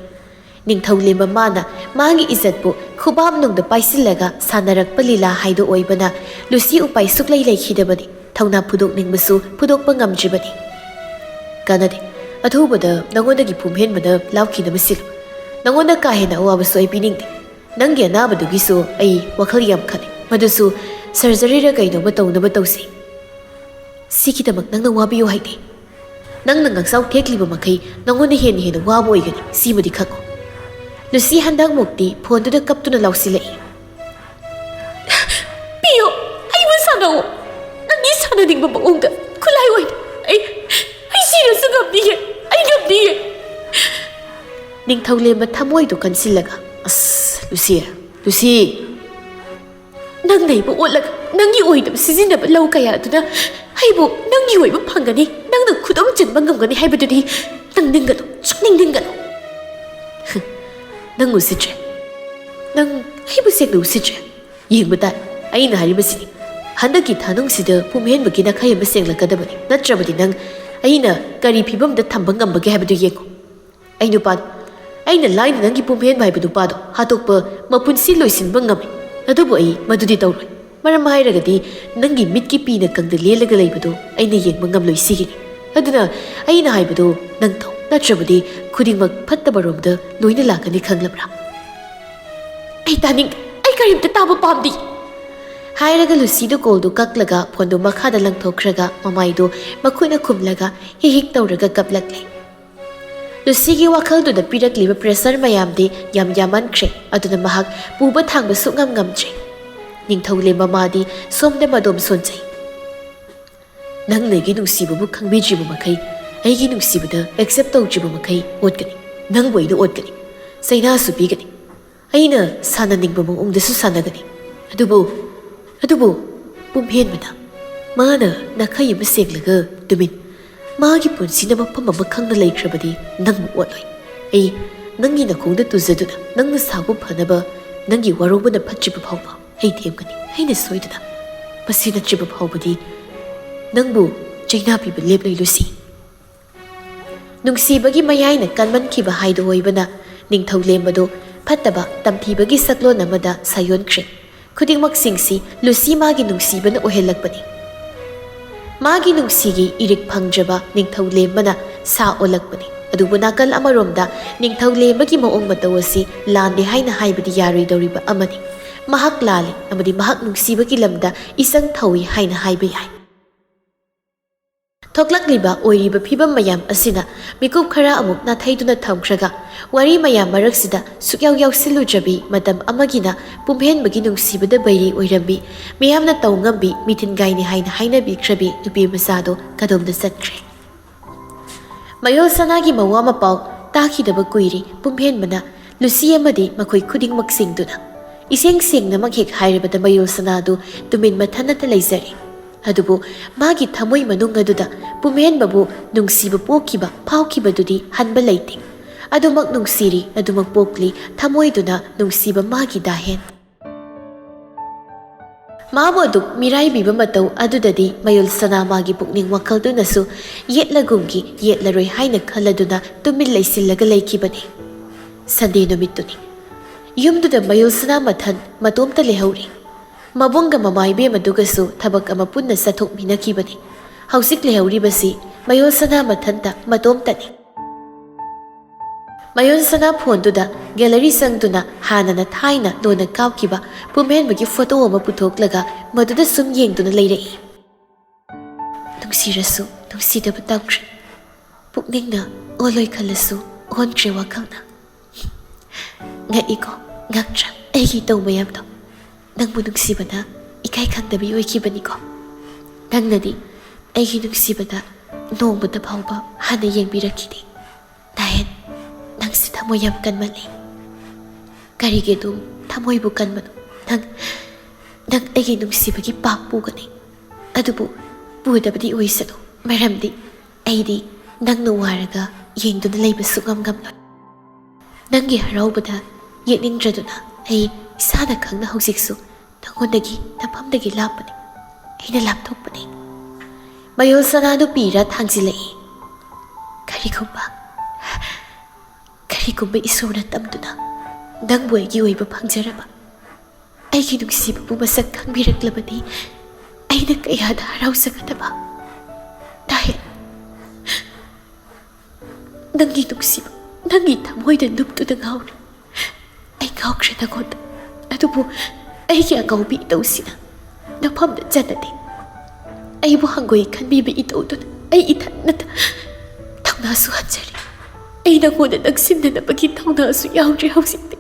ꯅꯤꯡꯊꯧ ꯂꯦꯝꯕ ꯃꯥꯅ ꯃꯥꯒꯤ ꯏꯖꯠꯄꯨ ꯈꯨꯕꯥꯛꯅꯨꯡꯗ ꯄꯥꯏꯁꯤꯜꯂꯒ ꯁꯥꯟꯅꯔꯛꯄ ꯂꯤꯂꯥ ꯍꯥꯏꯗꯣ ꯑꯣꯏꯕꯅ ꯂꯨꯁꯤ ꯎꯄꯥꯏ ꯁꯨꯛꯂꯩ ꯂꯩꯈꯤꯗꯕꯅꯤ꯫ ꯊꯧꯅꯥ ꯐꯨꯗꯣꯛꯅꯤꯡꯕꯁꯨ ꯐꯨꯗꯣꯛꯄ ꯉꯝꯗ꯭ꯔꯤꯕꯅꯤ꯫ "ꯀꯥꯟꯅꯗꯦ꯫ ꯑꯊꯨꯕꯗ ꯅꯉꯣꯟꯗꯒꯤ ꯄꯨꯝꯍꯦꯟꯕꯅ ꯂꯥꯞꯈꯤꯅꯕ ꯁꯤꯜꯂꯨ꯫ ꯅꯉꯣꯟꯗ ꯀꯥ ꯍꯦꯟꯅ ꯑꯋꯥꯕꯁꯨ ꯑꯩ ꯄꯤꯅꯤꯡꯗꯦ꯫ ꯅꯪꯒꯤ ꯑꯅꯥꯕꯗꯨꯒꯤꯁꯨ ꯑꯩ ꯋꯥꯈꯜ ꯌꯥꯝ ꯈꯜꯂꯤ꯫ ꯃꯗꯨꯁꯨ ꯁꯔꯖꯔꯤꯔ ꯀꯩꯅꯣꯝꯃ ꯇꯧꯅꯕ ꯇꯧꯁꯤ꯫ ꯁꯤꯒꯤꯗꯃꯛ ꯅꯪꯅ ꯋꯥꯕꯤꯌꯨ ꯍꯥꯏꯗꯦ꯫ ꯅꯪꯅ ꯉꯛꯆꯥꯎ ꯊꯦꯛꯂꯤꯕ ꯃꯈꯩ ꯅꯉꯣꯟꯗ ꯍꯦꯟꯅ ꯍꯦꯟꯅ ꯋꯥꯕ ꯑꯣꯏꯒꯅꯤ, ꯁꯤꯃꯗꯤ ꯈꯪꯉꯨ꯫" ꯂꯨꯁꯤ ꯍꯟꯗꯛꯃꯨꯛꯇꯤ ꯐꯣꯟꯗꯨꯗ ꯀꯞꯇꯨꯅ ꯂꯥꯎꯁꯤꯜꯂꯛꯏ꯫ "ꯄꯤꯌꯨ, ꯑꯩꯕꯨ ꯁꯥꯟꯅꯧ꯫ ꯅꯪꯒꯤ ꯁꯥꯟꯅꯅꯤꯡꯕ ꯃꯑꯣꯡꯗ ꯈꯨꯠꯂꯥꯏ ꯑꯣꯏꯅ ꯑꯩ, ꯑꯩ ꯁꯤꯔꯁꯨ ꯉꯝꯅꯤꯌꯦ, ꯑꯩ ꯉꯝꯅꯤꯌꯦ꯫" ꯅꯤꯡꯊꯧ ꯂꯦꯝꯕ ꯊꯃꯣꯏꯗꯨ ꯀꯟꯁꯤꯜꯂꯒ, "ꯑꯁ, ꯂꯨꯁꯤ, ꯂꯨꯁꯤ, ꯅꯪꯅ ꯑꯩꯕꯨ ꯑꯣꯠꯂꯒ ꯅꯪꯒꯤ ꯑꯣꯏꯗꯕ ꯁꯤꯖꯤꯟꯅꯕ ꯂꯧ ꯀꯌꯥ ꯑꯗꯨꯅ ꯑꯩꯕꯨ ꯅꯪꯒꯤ ꯑꯣꯏꯕ ꯐꯪꯒꯅꯤ, ꯅꯪꯅ ꯈꯨꯗꯨꯝ ꯆꯟꯕ ꯉꯝꯒꯅꯤ ꯍꯥꯏꯕꯗꯨꯗꯤ ꯅꯪ ꯅꯤꯡꯒꯅꯨ, ꯁꯨꯛꯅꯤꯡ ꯅꯤꯡꯒꯅꯨ꯫ ꯅꯪ ꯎꯁꯤꯠꯇ꯭ꯔꯦ꯫ ꯅꯪ ꯑꯩꯕꯨ ꯁꯦꯡꯅ ꯎꯁꯤꯠꯇ꯭ꯔꯦ꯫ ꯌꯦꯡꯕ ꯇꯥꯏ, ꯑꯩꯅ ꯍꯥꯏꯔꯤꯕꯁꯤꯅꯤ꯫ ꯍꯟꯗꯛꯀꯤ ꯊꯥꯅꯨꯡꯁꯤꯗ ꯄꯨꯝꯍꯦꯟꯕꯒꯤ ꯅꯥꯈꯩ ꯑꯃ ꯁꯦꯡꯂꯛꯀꯗꯕꯅꯤ, ꯅꯠꯇ꯭ꯔꯕꯗꯤ ꯅꯪ ꯑꯩꯅ ꯀꯔꯤ ꯐꯤꯕꯝꯗ ꯊꯝꯕ ꯉꯝꯕꯒꯦ ꯍꯥꯏꯕꯗꯨ ꯌꯦꯡꯉꯨ꯫ ꯑꯩ ꯅꯨꯄꯥꯗꯣ, ꯑꯩꯅ ꯂꯥꯏꯅ ꯅꯪꯒꯤ ꯄꯨꯝꯍꯦꯟꯕ ꯍꯥꯏꯕ ꯅꯨꯄꯥꯗꯣ ꯍꯥꯠꯇꯣꯛꯄ ꯃꯄꯨꯟꯁꯤ ꯂꯣꯏꯁꯤꯟꯕ ꯉꯝꯃꯤ, ꯑꯗꯨꯕꯨ ꯑꯩ ꯃꯗꯨꯗꯤ ꯇꯧꯔꯣꯏ꯫ ꯃꯔꯝ ꯍꯥꯏꯔꯒꯗꯤ ꯅꯪꯒꯤ ꯃꯤꯠꯀꯤ ꯄꯤꯅ ꯀꯪꯗ ꯂꯦꯜꯂꯒ ꯂꯩꯕꯗꯣ ꯑꯩꯅ ꯌꯦꯡꯕ ꯉꯝꯂꯣꯏ ꯁꯤꯒꯤꯅꯤ꯫ ꯑꯗꯨꯅ ꯑꯩꯅ ꯍꯥꯏꯕꯗꯣ ꯅꯪ ꯇꯧ, ꯅꯠꯇ꯭ꯔꯕꯗꯤ ꯈꯨꯗꯤꯡꯃꯛ ꯐꯠꯇꯕꯔꯣꯝꯗ ꯂꯣꯏꯅ ꯂꯥꯛꯀꯅꯤ, ꯈꯪꯂꯕ꯭ꯔꯥ? ꯑꯩ ꯇꯥꯅꯤꯡ ꯑꯩ ꯀꯔꯤꯝꯇ ꯇꯥꯕ ꯄꯥꯝꯗꯦ꯫ ꯍꯥꯏꯔꯒ ꯂꯨꯁꯤꯗꯨ ꯀꯣꯜꯗꯨ ꯀꯛꯂꯒ ꯐꯣꯟꯗꯨ ꯃꯈꯥꯗ ꯂꯪꯊꯣꯛꯈ꯭ꯔꯒ ꯃꯃꯥꯏꯗꯨ ꯃꯈꯨꯠꯅ ꯈꯨꯝꯂꯒ ꯍꯤꯛ ꯍꯤꯛ ꯇꯧꯔꯒ ꯀꯞꯂꯛꯂꯦ꯫ ꯂꯨꯁꯤꯒꯤ ꯋꯥꯈꯜꯗꯨꯗ ꯄꯤꯔꯛꯂꯤꯕ ꯄ꯭ꯔꯦꯁꯔ ꯃꯌꯥꯝꯗꯤ ꯌꯥꯝ ꯌꯥꯝꯃꯟꯈ꯭ꯔꯦ꯫ ꯑꯗꯨꯅ ꯃꯍꯥꯛ ꯄꯨꯕ ꯊꯥꯡꯕ ꯁꯨꯛꯉꯝ ꯉꯝꯗ꯭ꯔꯦ꯫ ꯅꯤꯡꯊꯧꯂꯦꯝꯕ ꯃꯥꯗꯤ ꯁꯣꯝꯗ ꯃꯗꯣꯝ ꯁꯣꯟꯖꯩ꯫ "ꯅꯪꯅ ꯑꯩꯒꯤ ꯅꯨꯡꯁꯤꯕꯕꯨ ꯈꯪꯕꯤꯗ꯭ꯔꯤꯕ ꯃꯈꯩ, ꯑꯩꯒꯤ ꯅꯨꯡꯁꯤꯕꯗ ꯑꯦꯛꯁꯦꯞ ꯇꯧꯗ꯭ꯔꯤꯕ ꯃꯈꯩ ꯑꯣꯠꯀꯅꯤ꯫ ꯅꯪꯕꯨ ꯑꯩꯅ ꯑꯣꯠꯀꯅꯤ꯫ ꯆꯩꯅꯥꯁꯨ ꯄꯤꯒꯅꯤ꯫ ꯑꯩꯅ ꯁꯥꯟꯅꯅꯤꯡꯕ ꯃꯑꯣꯡꯗꯁꯨ ꯁꯥꯟꯅꯒꯅꯤ꯫ ꯑꯗꯨꯕꯨ, ꯑꯗꯨꯕꯨ ꯄꯨꯝꯍꯦꯟꯕꯅ, ꯃꯥꯅ ꯅꯥꯈꯩ ꯑꯃ ꯁꯦꯡꯂꯒ ꯇꯨꯃꯤꯟ, ꯃꯥꯒꯤ ꯄꯨꯟꯁꯤꯅ ꯃꯐꯝ ꯑꯃ ꯈꯪꯅ ꯂꯩꯈ꯭ꯔꯕꯗꯤ ꯅꯪꯕꯨ ꯑꯣꯠꯂꯣꯏ꯫ ꯑꯩ ꯅꯪꯒꯤ ꯅꯈꯣꯡꯗ ꯇꯨꯖꯗꯨꯅ ꯅꯪꯅ ꯁꯥꯎꯕ ꯐꯅꯕ ꯅꯪꯒꯤ ꯋꯥꯔꯧꯕꯅ ꯐꯠꯇ꯭ꯔꯤꯕ ꯐꯥꯎꯕ ꯑꯩ ꯊꯦꯝꯒꯅꯤ꯫ ꯑꯩꯅ ꯁꯣꯏꯗꯅ ꯃꯁꯤ ꯅꯠꯇ꯭ꯔꯤꯕ ꯐꯥꯎꯕꯗꯤ ꯅꯪꯕꯨ ꯆꯩꯅꯥ ꯄꯤꯕ ꯂꯦꯞꯂꯣꯏ, ꯂꯨꯁꯤ꯫" ꯅꯨꯡꯁꯤꯕꯒꯤ ꯃꯌꯥꯏꯅ ꯀꯟꯃꯟꯈꯤꯕ ꯍꯥꯏꯗꯨ ꯑꯣꯏꯕꯅ ꯅꯤꯡꯊꯧ ꯂꯦꯝꯕꯗꯨ ꯐꯠꯇꯕ ꯇꯝꯊꯤꯕꯒꯤ ꯁꯛꯂꯣꯟ ꯑꯃꯗ ꯁꯥꯏꯌꯣꯟꯈ꯭ꯔꯦ꯫ ꯈꯨꯗꯤꯡꯃꯛꯁꯤꯡꯁꯤ ꯂꯨꯁꯤ ꯃꯥꯒꯤ ꯅꯨꯡꯁꯤꯕꯅ ꯑꯣꯏꯍꯜꯂꯛꯄꯅꯤ꯫ ꯃꯥꯒꯤ ꯅꯨꯡꯁꯤꯒꯤ ꯏꯔꯤꯛ ꯐꯪꯗ꯭ꯔꯕ ꯅꯤꯡꯊꯧ ꯂꯦꯝꯕꯅ ꯁꯥ ꯑꯣꯜꯂꯛꯄꯅꯤ꯫ ꯑꯗꯨꯕꯨ ꯅꯥꯀꯜ ꯑꯃꯔꯣꯝꯗ ꯅꯤꯡꯊꯧ ꯂꯦꯝꯕꯒꯤ ꯃꯑꯣꯡ ꯃꯇꯧ ꯑꯁꯤ ꯂꯥꯟꯗꯦ ꯍꯥꯏꯅ ꯍꯥꯏꯕꯗꯤ ꯌꯥꯔꯣꯏꯗꯧꯔꯤꯕ ꯑꯃꯅꯤ꯫ ꯃꯍꯥꯛ ꯂꯥꯜꯂꯤ ꯑꯃꯗꯤ ꯃꯍꯥꯛ ꯅꯨꯡꯁꯤꯕꯒꯤ ꯂꯝꯗ ꯏꯆꯪ ꯊꯧꯏ ꯍꯥꯏꯅ ꯍꯥꯏꯕ ꯌꯥꯏ꯫ ꯊꯣꯛꯂꯛꯂꯤꯕ ꯑꯣꯏꯔꯤꯕ ꯐꯤꯕꯝ ꯃꯌꯥꯝ ꯑꯁꯤꯅ ꯃꯤꯀꯨꯞ ꯈꯔ ꯑꯃꯨꯛ ꯅꯥꯊꯩꯗꯨꯅ ꯊꯝꯈ꯭ꯔꯒ, ꯋꯥꯔꯤ ꯃꯌꯥꯝ ꯃꯔꯛꯁꯤꯗ ꯁꯨꯛꯌꯥꯎ ꯌꯥꯎꯁꯤꯜꯂꯨꯗ꯭ꯔꯕꯤ ꯃꯇꯝ ꯑꯃꯒꯤꯅ ꯄꯨꯝꯍꯦꯟꯕꯒꯤ ꯅꯨꯡꯁꯤꯕꯗ ꯕꯩꯔꯤ ꯑꯣꯏꯔꯝꯕꯤ, ꯃꯤꯌꯥꯝꯅ ꯇꯧ ꯉꯝꯕꯤ ꯃꯤꯊꯤꯟꯒꯥꯏꯅꯤ ꯍꯥꯏꯅ ꯍꯥꯏꯅꯕꯤꯈ꯭ꯔꯕꯤ ꯅꯨꯄꯤ ꯃꯆꯥꯗꯣ ꯀꯗꯣꯝꯗ ꯆꯠꯈ꯭ꯔꯦ? ꯃꯌꯣꯜ ꯁꯅꯥꯒꯤ ꯃꯋꯥ ꯃꯄꯥꯎ ꯇꯥꯈꯤꯗꯕ ꯀꯨꯏꯔꯦ ꯄꯨꯝꯍꯦꯟꯕꯅ ꯂꯨꯁꯤ ꯑꯃꯗꯤ ꯃꯈꯣꯏ ꯈꯨꯗꯤꯡꯃꯛꯁꯤꯡꯗꯨꯅ꯫ ꯏꯁꯦꯡ ꯁꯦꯡꯅꯃꯛ ꯍꯦꯛ ꯍꯥꯏꯔꯕꯗ ꯃꯌꯣꯜ ꯁꯅꯥꯗꯨ ꯇꯨꯃꯤꯟ ꯃꯊꯟꯅꯇ ꯂꯩꯖꯔꯦ꯫ ꯑꯗꯨꯕꯨ ꯃꯥꯒꯤ ꯊꯃꯣꯏ ꯃꯅꯨꯡ ꯑꯗꯨꯗ ꯄꯨꯝꯍꯦꯟꯕꯕꯨ ꯅꯨꯡꯁꯤꯕ ꯄꯣꯛꯈꯤꯕ, ꯐꯥꯎꯈꯤꯕꯗꯨꯗꯤ ꯍꯟꯕ ꯂꯩꯇꯦ꯫ ꯑꯗꯨꯃꯛ ꯅꯨꯡꯁꯤꯔꯤ, ꯑꯗꯨꯃꯛ ꯄꯣꯛꯂꯤ, ꯊꯃꯣꯏꯗꯨꯅ ꯅꯨꯡꯁꯤꯕ ꯃꯥꯒꯤ ꯗꯥꯍꯦꯟ꯫ ꯃꯥꯕꯨ ꯑꯗꯨꯛ ꯃꯤꯔꯥꯏꯕꯤꯕ ꯃꯇꯧ ꯑꯗꯨꯗꯗꯤ ꯃꯌꯣꯜ ꯁꯅꯥ ꯃꯥꯒꯤ ꯄꯨꯛꯅꯤꯡ ꯋꯥꯈꯜꯗꯨꯅꯁꯨ ꯌꯦꯠꯂꯒꯨꯝꯒꯤ ꯌꯦꯠꯂꯔꯣꯏ ꯍꯥꯏꯅ ꯈꯜꯂꯗꯨꯅ ꯇꯨꯃꯤꯟ ꯂꯩꯁꯤꯜꯂꯒ ꯂꯩꯈꯤꯕꯅꯤ꯫ ꯁꯟꯗꯦ ꯅꯨꯃꯤꯠꯇꯨꯅꯤ꯫ ꯌꯨꯝꯗꯨꯗ ꯃꯌꯣꯜ ꯁꯅꯥ ꯃꯊꯟ ꯃꯇꯣꯝꯇ ꯂꯩꯍꯧꯔꯤ꯫ ꯃꯕꯨꯡꯒ ꯃꯃꯥ ꯏꯕꯦꯝ ꯑꯗꯨꯒꯁꯨ ꯊꯕꯛ ꯑꯃ ꯄꯨꯟꯅ ꯆꯠꯊꯣꯛꯃꯤꯟꯅꯈꯤꯕꯅꯤ꯫ ꯍꯧꯖꯤꯛ ꯂꯩꯍꯧꯔꯤꯕꯁꯤ ꯃꯌꯣꯜ ꯁꯅꯥ ꯃꯊꯟꯇ ꯃꯇꯣꯝꯇꯅꯤ꯫ ꯃꯌꯣꯜ ꯁꯅꯥ ꯐꯣꯟꯗꯨꯗ ꯒꯦꯂꯔꯤ ꯆꯪꯗꯨꯅ ꯍꯥꯟꯅꯅ ꯊꯥꯏꯅ ꯂꯣꯟꯅ ꯀꯥꯞꯈꯤꯕ ꯄꯨꯝꯍꯦꯟꯕꯒꯤ ꯐꯣꯇꯣ ꯑꯃ ꯄꯨꯊꯣꯛꯂꯒ ꯃꯗꯨꯗ ꯁꯨꯝ ꯌꯦꯡꯗꯨꯅ ꯂꯩꯔꯛꯏ꯫ ꯅꯨꯡꯁꯤꯔꯁꯨ ꯅꯨꯡꯁꯤꯗꯕ ꯇꯝꯈ꯭ꯔꯦ꯫ ꯄꯨꯛꯅꯤꯡꯅ ꯑꯣꯜꯂꯣꯏ ꯈꯜꯂꯁꯨ ꯑꯣꯟꯈ꯭ꯔꯦ ꯋꯥꯈꯜꯅ꯫ ꯉꯛꯏꯀꯣ, ꯉꯛꯇ꯭ꯔꯥ ꯑꯩꯒꯤ ꯇꯧ ꯃꯌꯥꯝꯗꯣ? ꯅꯪꯕꯨ ꯅꯨꯡꯁꯤꯕꯅ ꯏꯀꯥꯏ ꯈꯪꯗꯕꯤ ꯑꯣꯏꯈꯤꯕꯅꯤꯀꯣ꯫ ꯅꯪꯅꯗꯤ ꯑꯩꯒꯤ ꯅꯨꯡꯁꯤꯕꯗ ꯅꯣꯡꯃꯇ ꯐꯥꯎꯕ ꯍꯟꯅ ꯌꯦꯡꯕꯤꯔꯛꯈꯤꯗꯦ꯫ ꯅꯥꯍꯦꯟ, ꯅꯪꯁꯤ ꯊꯃꯣꯏ ꯌꯥꯝ ꯀꯟꯃꯜꯂꯤ꯫ ꯀꯔꯤꯒꯤ ꯑꯗꯨꯝ ꯊꯃꯣꯏꯕꯨ ꯀꯟꯕꯅꯣ? ꯅꯪ, ꯅꯪ ꯑꯩꯒꯤ ꯅꯨꯡꯁꯤꯕꯒꯤ ꯄꯥꯞ ꯄꯨꯒꯅꯤ꯫ ꯑꯗꯨꯕꯨ ꯄꯨꯗꯕꯗꯤ ꯑꯣꯏꯁꯅꯨ, ꯃꯔꯝꯗꯤ ꯑꯩꯗꯤ ꯅꯪꯅ ꯋꯥꯔꯒ ꯌꯦꯡꯗꯨꯅ ꯂꯩꯕ ꯁꯨꯛꯉꯝ ꯉꯝꯂꯣꯏ꯫ ꯅꯪꯒꯤ ꯍꯔꯥꯎꯕꯗ ꯌꯦꯡꯅꯤꯡꯗ꯭ꯔꯗꯨꯅ ꯑꯩ ꯏꯁꯥꯅ ꯈꯪꯅ ꯍꯧꯖꯤꯛꯁꯨ ꯅꯉꯣꯟꯗꯒꯤ ꯅꯐꯝꯗꯒꯤ ꯂꯥꯞꯄꯅꯤ꯫ ꯑꯩꯅ ꯂꯥꯞꯊꯣꯛꯄꯅꯤ꯫ ꯃꯌꯣꯜ ꯁꯅꯥꯗꯨ ꯄꯤꯔ ꯊꯥꯡꯖꯤꯜꯂꯛꯏ꯫ ꯀꯔꯤꯒꯨꯝꯕ, ꯀꯔꯤꯒꯨꯝꯕ ꯏꯁꯣꯔꯅ ꯇꯝꯗꯨꯅ ꯅꯪꯕꯨ ꯑꯩꯒꯤ ꯑꯣꯏꯕ ꯐꯪꯖꯔꯕ, ꯑꯩꯒꯤ ꯅꯨꯡꯁꯤꯕꯕꯨ ꯃꯁꯛ ꯈꯪꯕꯤꯔꯛꯂꯕꯗꯤ ꯑꯩꯅ ꯀꯌꯥꯗ ꯍꯔꯥꯎꯖꯒꯗꯕ꯫ ꯅꯥꯍꯦꯟ, ꯅꯪꯒꯤ ꯅꯨꯡꯁꯤꯕ, ꯅꯪꯒꯤ ꯊꯃꯣꯏꯗ ꯅꯨꯞꯇꯨꯅ ꯉꯥꯎꯔꯤ꯫ ꯑꯩ ꯉꯥꯎꯈ꯭ꯔꯦ ꯅꯉꯣꯟꯗ꯫ ꯑꯗꯨꯕꯨ ꯑꯩꯒꯤ ꯑꯉꯥꯎꯕꯤ ꯏꯇꯧꯁꯤꯅ ꯅꯐꯝꯗ ꯆꯟꯅꯗꯦ꯫ ꯑꯩꯕꯨ ꯍꯪꯒꯣꯏ ꯈꯟꯕꯤꯕ ꯏꯇꯧꯗꯨꯅ ꯑꯩ ꯏꯊꯟꯅꯇ ꯊꯧꯅꯥꯁꯨ ꯍꯟꯖꯔꯤ꯫ ꯑꯩ ꯅꯉꯣꯟꯗ ꯅꯛꯁꯤꯟꯅꯅꯕꯒꯤ ꯊꯧꯅꯥꯁꯨ ꯌꯥꯎꯗ꯭ꯔꯦ ꯍꯧꯖꯤꯛꯇꯤ꯫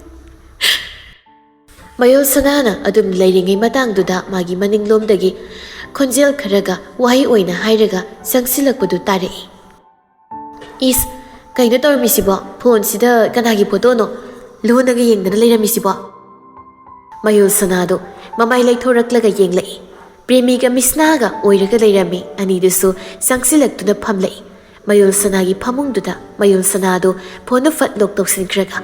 ꯃꯌꯣꯜ ꯁꯅꯥꯅ ꯑꯗꯨꯝ ꯂꯩꯔꯤꯉꯩ ꯃꯇꯥꯡꯗꯨꯗ ꯃꯥꯒꯤ ꯃꯅꯤꯡꯂꯣꯝꯗꯒꯤ ꯈꯣꯟꯖꯦꯜ ꯈꯔꯒ ꯋꯥꯍꯩ ꯑꯣꯏꯅ ꯍꯥꯏꯔꯒ ꯆꯪꯁꯤꯜꯂꯛꯄꯗꯨ ꯇꯥꯔꯛꯏ꯫ ꯏꯁ, ꯀꯩꯅꯣ ꯇꯧꯔꯝꯃꯤꯁꯤꯕꯣ? ꯐꯣꯟꯁꯤꯗ ꯀꯅꯥꯒꯤ ꯐꯣꯇꯣꯅꯣ ꯂꯣꯟꯅꯒ ꯌꯦꯡꯗꯅ ꯂꯩꯔꯝꯃꯤꯁꯤꯕꯣ? ꯃꯌꯣꯜ ꯁꯅꯥꯗꯣ ꯃꯃꯥꯏ ꯂꯩꯊꯣꯔꯛꯂꯒ ꯌꯦꯡꯂꯛꯏ꯫ ꯄ꯭ꯔꯦꯃꯤꯒ ꯃꯤꯁꯅꯥꯒ ꯑꯣꯏꯔꯒ ꯂꯩꯔꯝꯃꯤ꯫ ꯑꯅꯤꯗꯨꯁꯨ ꯆꯪꯁꯤꯜꯂꯛꯇꯨꯅ ꯐꯝꯂꯛꯏ꯫ ꯃꯌꯣꯜ ꯁꯅꯥꯒꯤ ꯐꯃꯨꯡꯗꯨꯗ ꯃꯌꯣꯜ ꯁꯅꯥꯗꯣ ꯐꯣꯟꯗꯨ ꯐꯠ ꯂꯣꯛ ꯇꯧꯁꯤꯟꯈ꯭ꯔꯒ,